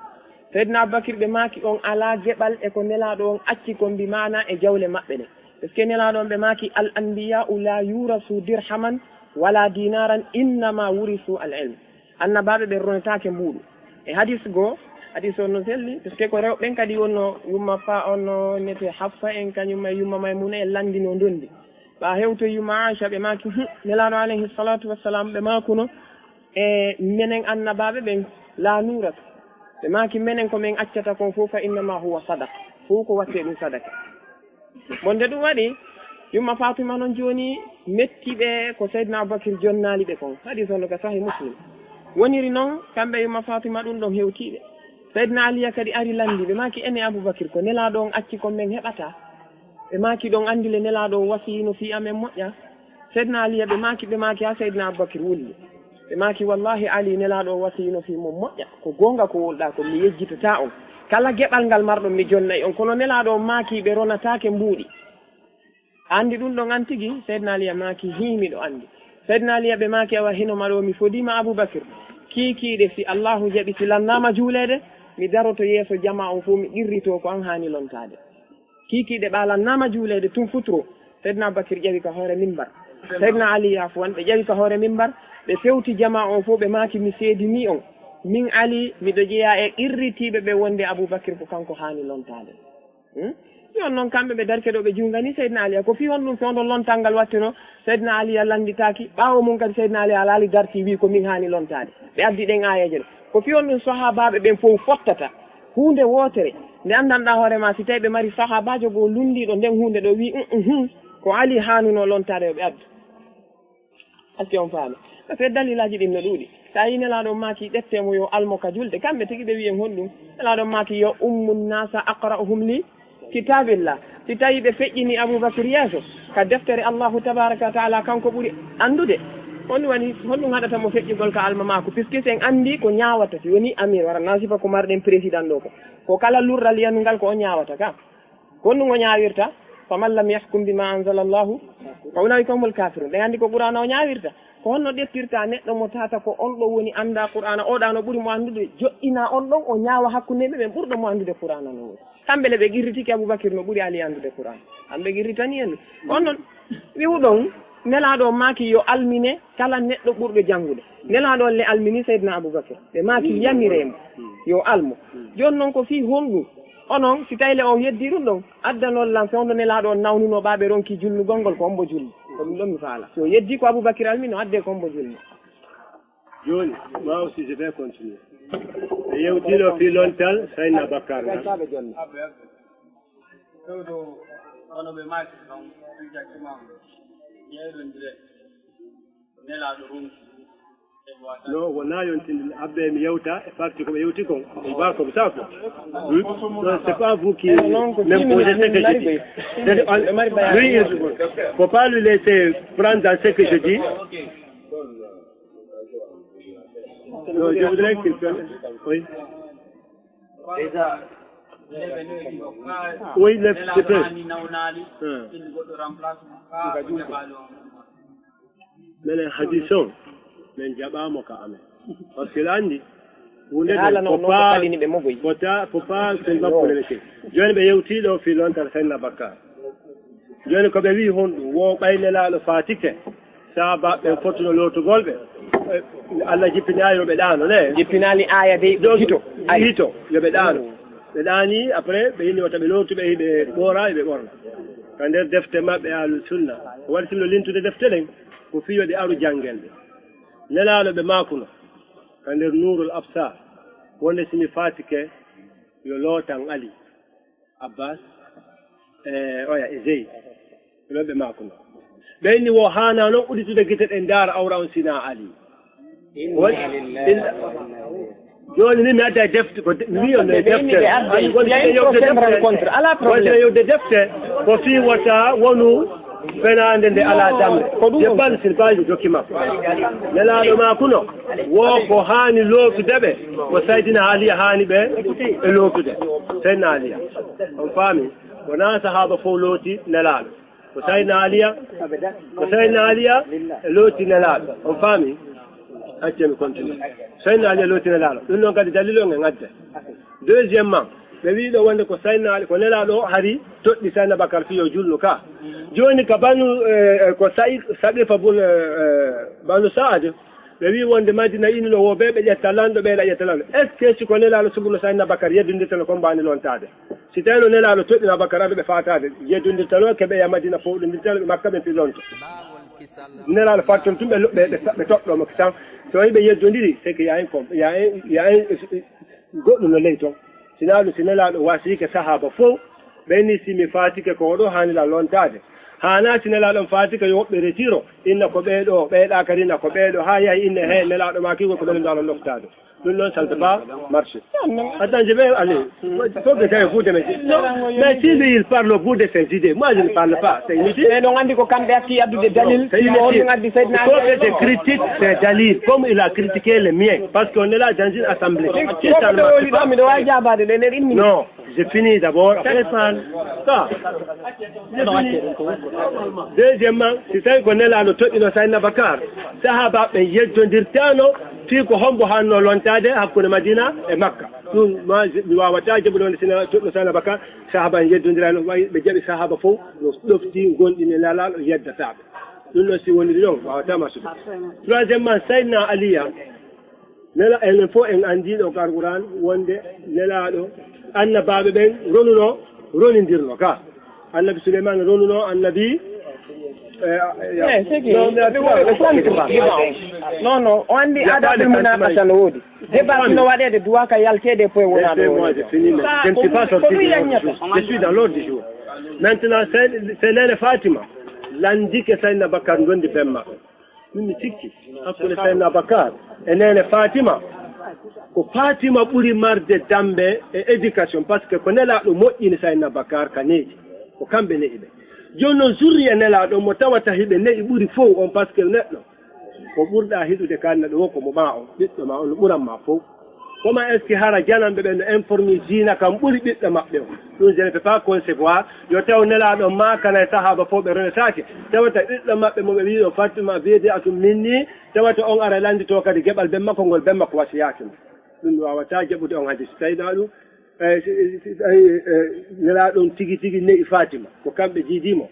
Seydina Abubakar ɓe maaki, "On alaa geɓal e ko Nelaaɗo on acci kon, bi maanaa e jawle maɓɓe ɗen." Parce que Nelaaɗo on ɓe maaki, "Al anbiya'u la yurasu dirhaman wala dinaran, innama wurisu al ilm." Annabaaɓe ɓe ronetaake mbuuɗu. E hadis goo, hadis on no selli, parce que ko rewɓe ɓen kadi wonno yumma fa on no nete Hafsa en, kañum e yumma Maymuna en lanndino ndondi. Ɓa hewto yumma Aisha, ɓe maaki, "Hum, Nelaaɗo alayhi salatu wassalam, ɓe maakuno e menen annabaaɓe ɓen, la nurat." Ɓe maaki, "Menen ko men accata kon fof, fa innama huwa sadaqa." Fof ko watte ɗum sadaka. Wonde ɗum waɗi, yumma Fatima noon jooni metti ɓe ko Seydina Abubakir jonnaali ɓe kon. Hadis on no ka Sahih Muslim. Woniri noon, kamɓe yumma Fatima ɗum ɗon hewtiiɓe. Seydina Aliya kadi ari lanndi ɓe, maaki, "Ene Abubakir, ko Nelaaɗo on acci kon men heɓata?" Ɓe maaki, "Ɗon anndi le Nelaaɗo on wasiyino fii amen moƴƴa." Seydina Aliya ɓe maaki, ɓe maaki, haa Seydina Abubakir wulli. Ɓe maaki, "Wallahi Ali, Nelaaɗo o wasiyino fii mon moƴƴa. Ko goonga ko wowluɗaa kon, mi yejjitataa on. Kala geɓal ngal marɗon, mi jonnay on. Kono Nelaaɗo on maaki ɓe ronataake mbuuɗi." Anndi ɗum ɗon an tigi? Seydina Aliya maaki, "Hii, miɗo anndi." Seydina Aliya ɓe maaki, "Awa hino ma ɗoo, mi fodiima Abubakir. Kiikiiɗe, si Allaahu jaɓi, si lannaama juuleede, mi daroto yeeso jamaa on fof, mi qirritoo ko an haani lontaade." Kiikiiɗe ɓa lannaama juuleede tun futuro, Seydina Abubakir ƴawi ka hoore mimbar. Seydina Ali, afwan, ɓe ƴawi ka hoore mimbar, ɓe fewti jamaa on fof, ɓe maaki, "Mi seedinii on, min Ali, miɗo jeyaa e qirritiiɓe ɓe wonde Abubakir ko kanko haani lontaade." Hmm? Yo noon kamɓe ɓe darke ɗo ɓe juungani Seydina Ali. Ko fii honɗum fewndo lontal ngal wattuno? Seydina Ali a lannditaaki. Ɓaawo mum kadi Seydina Ali alaali darti wii ko min haani lontaade. Ɓe addi ɗen aayeeje ɗe. Ko fii honɗum sahaabaaɓe ɓen fof fottata huunde wootere? Nde anndanɗaa hoore ma, si tawii ɓe mari sahaabaajo goo lunndiiɗo nden huunde ɗo wii, "Uhum, ko Ali haanuno lontaade, yo ɓe addu." Est-ce que on faami? Parce que dalilaaji ɗin no ɗuuɗi. Sa yii Nelaaɗo maaki, "Ƴettee mo, yo almo ka julde." Kamɓe tigi ɓe wi'i en honɗum? Nelaaɗo maaki, "Yo ummu nnaasa aqra'uhum li kitaabillah." Si tawii ɓe feƴƴini Abubakir yeeso ka deftere Allahu tabaaraka wa taala, kanko ɓuri anndude. Honɗum waɗi, honɗum haɗata mo feƴƴugol ka alma maako? Puisque si en anndi ko ñaawata, si woni amir, wara na sifa ko marɗen président ɗo ko. Ko kala lurral yanungal ko o ñaawata ka. Ko honɗum o ñaawirta? "Faman lam yahkum bima anzala Allahu fa ulaika humul kafirun." Ɓe anndi ko Qur'aana o ñaawirta. Ko honno ƴettirta neɗɗo mo tata ko on ɗo woni annda Qur'aana, o ɗa no ɓuri mo anndude, joɗɗina on ɗon, o ñaawa hakkunde ɓe ɓen ɓurɗo mo anndude Qur'aana no woni. Kamɓe le ɓe qirritike Abubakir no ɓuri Ali anndude Qur'aana. Kamɓe qirritani en. Ko on ɗon wi'uɗon Nelaaɗo maaki yo almine kala neɗɗo ɓurɗo janngude. Nelaaɗo on le almini Seydina Abubakir. Ɓe maaki yamiree mo yo almo. Jooni noon ko fii honɗum? Onon, si tawii le on yeddii ɗum ɗon, addanon lan fewndo Nelaaɗo on nawnuno ɓa ɓe ronki julnugol ngol, ko hombo julni? Ko ɗum ɗon mi faala. Si o yeddii ko Abubakir almino, addee ko hombo julni? Jooni, moi aussi, je vais continuer. Mi yewtii ɗo fii lontal Seydina Bakkar ngal. Fewndo, hono ɓe maaki ɗon, exactement, yeeɗondire, Nelaaɗo ronki. No, wonaa yontin'de, abbe mi yewta e parti ko ɓe yewti kon. On va comme ça, quoi. Hmm? Non, c'est pas vous qui m'imposez ce que je dis. C'est, lui, il faut pas lui laisser prendre dans ce que je dis. Non, je voudrais qu'il prenne. Oui. Oui, le, c'est vrai. Hmm. Minen hadis on, min jaɓaama ka amen. Parce que la anndi, huunde ɗen ko pas, ko ta, ko pas seulement polémique. Jooni ɓe yewtii ɗo fii lontal Seydina Bakkar. Jooni ko ɓe wi'i honɗum? Wo ɓay Nelaaɗo faatike, sahaabaaɓe ɓen fottuno lootugol ɓe. Eh, Allah jippini aaya yo ɓe ɗaano, ne? Jippinaali aaya dey, donc, hito, ari. Hito, yo ɓe ɗaano. Ɓe ɗaani, après, ɓe inni wata ɓe lootu ɓe, ɓe ɓoora, ɓe ɓorna. Ka nder defte maɓɓe Ahlu Sunna, ko waɗi sinno lintude defte ɗen, ko fii yo ɗe aru janngel ɓe. Nelaaɗo ɓe maakuno, ka nder Nuurul Absar, wonde si mi faatike, yo lootan Ali, Abbas, e oya, e Zeyd. Ɗo ɓe maakuno. Ɓe inni wo haanaa non udditude gite ɗen ndaara awra on sinaa Ali. Won-, illa-, jooni ni mi adda e defte, ko de-, mi wi'i on no e defte. Wonde ɓe yewde defte, ko fii wota wonu fenaande nde alaa damɗe. Ko ɗum je on. Parle sur base de document. Nelaaɗo maakuno, wo ko haani lootude ɓe, ko Saydina Aliya haani ɓe, ɓe lootude. Saydina Aliya. On faami? Wonaa sahaaba fof looti Nelaaɗo. Ko Sayyidina Aliya, ko Sayyidina Aliya e looti Nelaaɗo. On faami? Accee mi continue. Sayyidina Aliya looti Nelaaɗo. Ɗum noon kadi dalil on e ngadde. Deuxièmement, ɓe wii ɗo wonde ko Sayyidina Ali, ko Nelaaɗo o hari toɗɗi Sayyidina Bakar fii yo julnu ka. Jooni ka banu, eh, eh, ko Sa'i-, Saqifa bun, eh, eh, banu Sa'ad. Ɓe wii wonde Madina ino wo ɓe, ɓe ƴetta lanɗo, ɓe ƴetta lanɗo. Est-ce que si ko Nelaaɗo suɓuno Sayyidina Abakar yeddondirtano ko mbaani lontaade? Si tawino Nelaaɗo toɗɗino Abakar ado ɓe faataade, yeddondirtano ke ɓe ya Madina fof, ɗondirtano ɓe Makka ɓe fi lonto. Nelaaɗo fatton tun ɓe, ɓe, ɓe, ɓe toɗɗo mo tan. So ɓe yeddondiri, c'est que y a un com-, y a un, y a un, goɗɗum no ley toon. Sinaa ɗum, si Nelaaɗo wasiike sahaaba fof, ɓe ni si mi faatike ko oɗo haanira lontaade. Haanaa si Nelaaɗo on faatike yo woɓɓe retiro, inna ko ɓee ɗoo, ɓee ɗaa kadi inna ko ɓee ɗoo, haa yahi inne he Nelaaɗo maa kii ko ɓe Nelaaɗo loftaade. Ɗum ɗoon, ça ne peut pas marcher. Attends, je vais aller. Faut que j'aille au bout de mes idées. Non, mais si lui, il parle au bout de ses idées, moi, je ne parle pas. C'est inutile. Mais non, on dit que quand il y a des dalil, c'est inutile. Il faut que je critique ses dalil, comme il a critiqué les miens. Parce qu'on est là dans une assemblée. Si ça ne marche pas, miɗo waawi jaabaade ɗo e nder une minute. Non, je finis d'abord, après parle. Ça. Je finis. Deuxièmement, si tawi ko Nelaaɗo toɗɗino Sayyidina Abakar, sahaabaaɓe yeddondirtaano fii ko hombo haanno lontaade hakkunde Madina e Makka. Ɗum, moi, je, mi waawataa jaɓude wonde sina toɗɗino Sayyidina Abakar, sahaaba en yeddondiraano, wayi ɓe jaɓi sahaaba fof, no ɗofti gonɗi Nelaaɗo yeddataaɓe. Ɗum ɗo si woniri ɗon, waawataa marsude. Troisièmement, Sayyidina Aliya, Nela-, enen fof en anndi ɗo ka Alquraan wonde Nelaaɗo, annabaaɓe ɓen ronuno, ronindirno ka. Annabi Suleymaana ronuno, annabi, eh, eh, Eh, c'est qui? Non, mais attends, attends, attends. Non, non, on dit Il y a pas de Adabul Munaqasha no woodi. Débat no waɗeede, duwaa ka yalteede e poe wonaa ɗo. Laissez-moi, je finis, mais je ne suis pas sorti de l'ordre du jour. Je suis dans l'ordre du jour. Maintenant, c'est, c'est Néné Fatima. Lanndike Sayyidina Bakar ndondi bemma. Min mi sikki hakkunde Sayyidina Abakar e neene Fatima, ko Fatima ɓuri marde dambe e éducation, parce que ko Nelaaɗo moƴƴini Sayyidina Abakar ka neeji, ko kamɓe ne'i ɓe. Jooni noon, zurriya Nelaaɗo mo tawata hiɓe ne'i ɓuri fof on, parce que neɗɗo ko ɓurɗa hiɗude ka neɗɗo wo ko mo ɓaa on, ɓiɗɗo ma on no ɓuran ma fof. Comment est-ce que hara jananɓe ɓen no informi diina kan ɓuri ɓiɗɗo maɓɓe on? Ɗum, je ne peux pas concevoir. Yo taw Nelaaɗo maakana e sahaaba fof ɓe renetaake. Tawata ɓiɗɗo maɓɓe mo ɓe wi'i o Fatima bid'atun minni, tawata on ara lannditoo kadi geɓal ben makko ngol ben makko wasiyaaki mo. Ɗum mi waawataa jaɓude on hadis. Tawi ɗaa ɗum, eh, si, si, si, tawi, eh, Nelaaɗo on tigi tigi ne'i Fatima, ko kamɓe jiidii mo.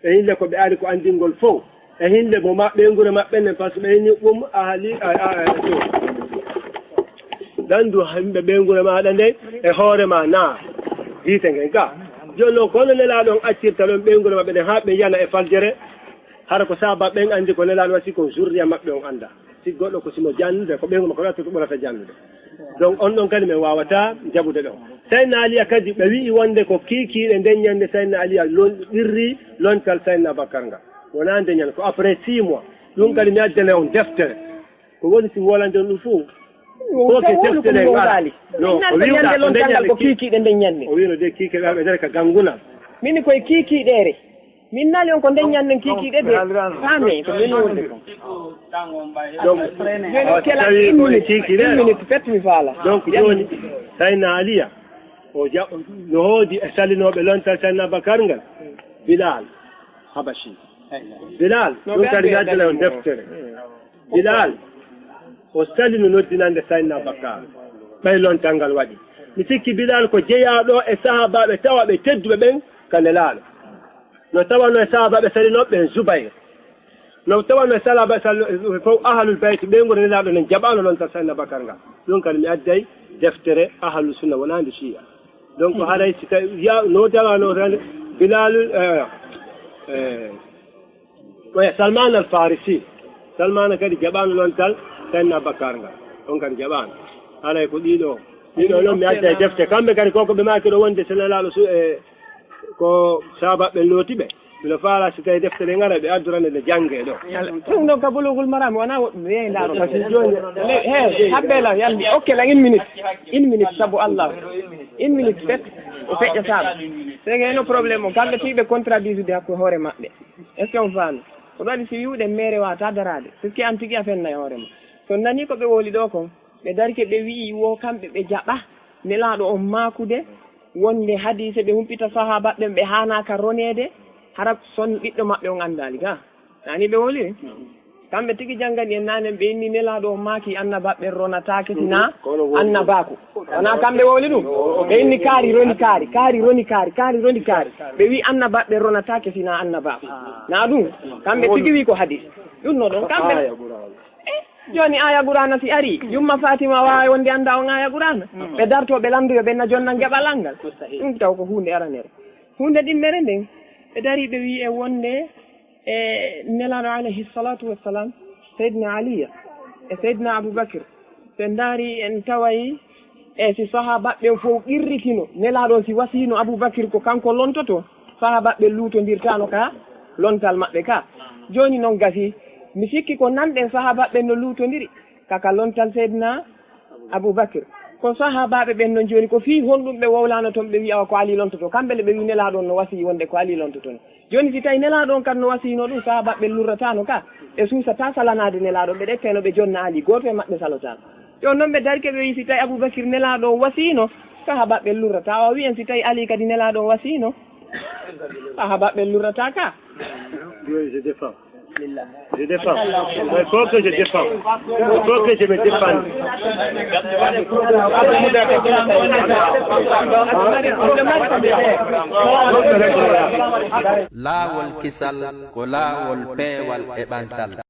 E hinde ko ɓe ari ko anndingol fof. E hinde mo ma-, ɓeynguure maɓɓe nden, par ce que ɓe inni ɗum ahali, a, a, a, to. Ɗan du himɓe ɓeynguure maaɗa nden, e hoore ma naa hiite ngen ka. Jooni noon, kono Nelaaɗo on accirta ɗon ɓeynguure maɓɓe nden, haa ɓe yana e faljere, hara ko saaba ɓen anndi ko Nelaaɗo wasi, ko zurriya maɓɓe on annda. Si goɗɗo ko si mo jannude, ko ɓeynguure makko ɗato to ɓurata jannude. Donc, on ɗon kadi min waawataa jaɓude ɗon. Sayyidina Aliya kadi, ɓe wi'i wonde ko kiikiiɗe nden ñande Sayyidina Aliya lon-, ɓirri lontal Sayyidina Abakar ngal. Wonaa nden ñande, ko après six mois. Ɗum kadi mi addana on deftere. Ko woni si wolande on ɗum fof? Ko ke deftere ngal. Non, o wi'uɗaa ko nden ñande ko kiikiiɗe nden ñande. O wi'no de kiikiiɗe ɓe dere ka gangunal. Min koye kiikiiɗeere. Min nali on ko nden ñanden kiikiiɗe de. Faami, ko min wonde ko. Donc, jooni kela une minute, une minute, pet mi faala. Donc, jooni, Sayyidina Aliya, o ja-, no hoodi e salinooɓe lontal Sayyidina Abakar ngal, Bilal, Habashi. Bilal, ɗum kadi mi addana on deftere. Bilal, o salino noddinande Sayyidina Abakar. Ɓay lontal ngal waɗi. Mi sikki Bilal ko jeyaaɗo e sahaabaaɓe tawaaɓe tedduɓe ɓen ka Nelaaɗo. No tawano e sahaabaaɓe salinooɓe ɓen Zubayr. No tawano e sahaabaaɓe sal-, fof Ahlul Bayt, ɓeynguure Nelaaɗo nen jaɓaano lontal Sayyidina Abakar ngal. Ɗum kadi mi adday deftere Ahlus Sunna, wonaande Shi'a. Donc, haray si tawi ya-, no tawano tan Bilal, eh, eh, oya Salman Al Farisi. Salman kadi jaɓaano lontal Sayyidina Abakar ngal. On kadi jaɓaano. Haray ko ɗiɗo. Ɗiɗo noon mi adday defte. Kamɓe kadi koko ɓe maaki ɗo wonde so Nelaaɗo su-, eh, ko sahaabaaɓe looti ɓe. Mino faala si tawi defte ɗe ngara ɓe addurane ɗe jannge ɗo. Ɗum ɗon ka Bulughul Maram wonaa woɗɗum, yeey ndaaro. Parce que jooni le-, he, habbe lan, yandi, okke lan une minute. Une minute, sabu Allah. Une minute, pet, o feƴƴa saaba. C'est que no problème o, kamɓe fii ɓe contradisude hakko hoore maɓɓe. Est-ce que on faami? Ko ɗum waɗi si wi'uɗen mere waata daraade. Parce que an tigi a fenna e hoore ma. So nani ko ɓe woli ɗo kon, ɓe darike ɓe wi'i wo kamɓe ɓe jaɓa Nelaaɗo on maakude wonde hadiise ɓe humpita sahaaba ɓen ɓe haanaaka roneede, hara son ɓiɗɗo maɓɓe on anndaali ga. Nani ɓe woli? Kamɓe tigi janngani en naane ɓe inni Nelaaɗo on maaki annabaaɓe ronataake sinaa annabaaku. Wonaa kamɓe woli ɗum? Ɓe inni kaari roni kaari, kaari roni kaari, kaari roni kaari. Ɓe wi annabaaɓe ronataake sinaa annabaaku. Naa ɗum? Kamɓe tigi wi ko hadiis. Ɗum no ɗon kamɓe. Eh? Jooni aaya Qur'aana si arii, yumma Faatima waaway wonde anndaa on aaya Qur'aana? Ɓe dartoo, ɓe lanndoyoo, ɓe na jonnaa geɓal ngal. Ɗum taw ko huunde aranere. Huunde ɗimmere nden, ɓe darii, ɓe wi'i e wonde e Nelaaɗo alayhi salaatu wassalaam, Seydina Aliya e Seydina Abubakir, so en ndaarii, en taway e si sahaabaaɓe ɓen fow qirritino, Nelaaɗo on si wasiino Abubakir ko kanko lontotoo, sahaabaaɓe ɓen luutondirtaano ka lontal maɓɓe ka. Jooni non gasii, mi sikki ko nanɗen sahaabaaɓe ɓen no luutondiri ka, ka lontal Seydina Abubakir. Ko sahaabaaɓe ɓen non jooni, ko fii honɗum ɓe wowlaano ton, ɓe wi'a ko Ali lontotoo? Kamɓe le ɓe wi'i Nelaaɗo on no wasii wonde ko Ali lontotoo. Jooni si tawi Nelaaɗo on kadi no wasiino ɗum, sahaabaaɓe ɓen lurrataano ka, ɓe suusataa salanaade Nelaaɗo, ɓe ɗetteno ɓe jonna Ali, gooto e maɓɓe salotaano. Jooni non ɓe darike, ɓe wi'i si tawi Abubakir Nelaaɗo on wasiino, sahaabaaɓe ɓen lurrataa. O wi'en si tawi Ali kadi Nelaaɗo on wasiino, sahaabaaɓe ɓen lurrataa ka. Oui, je défends. Je défends. Il faut que je défends. Il faut que je me défende. Laawol kisal ko laawol peewal e ɓantal.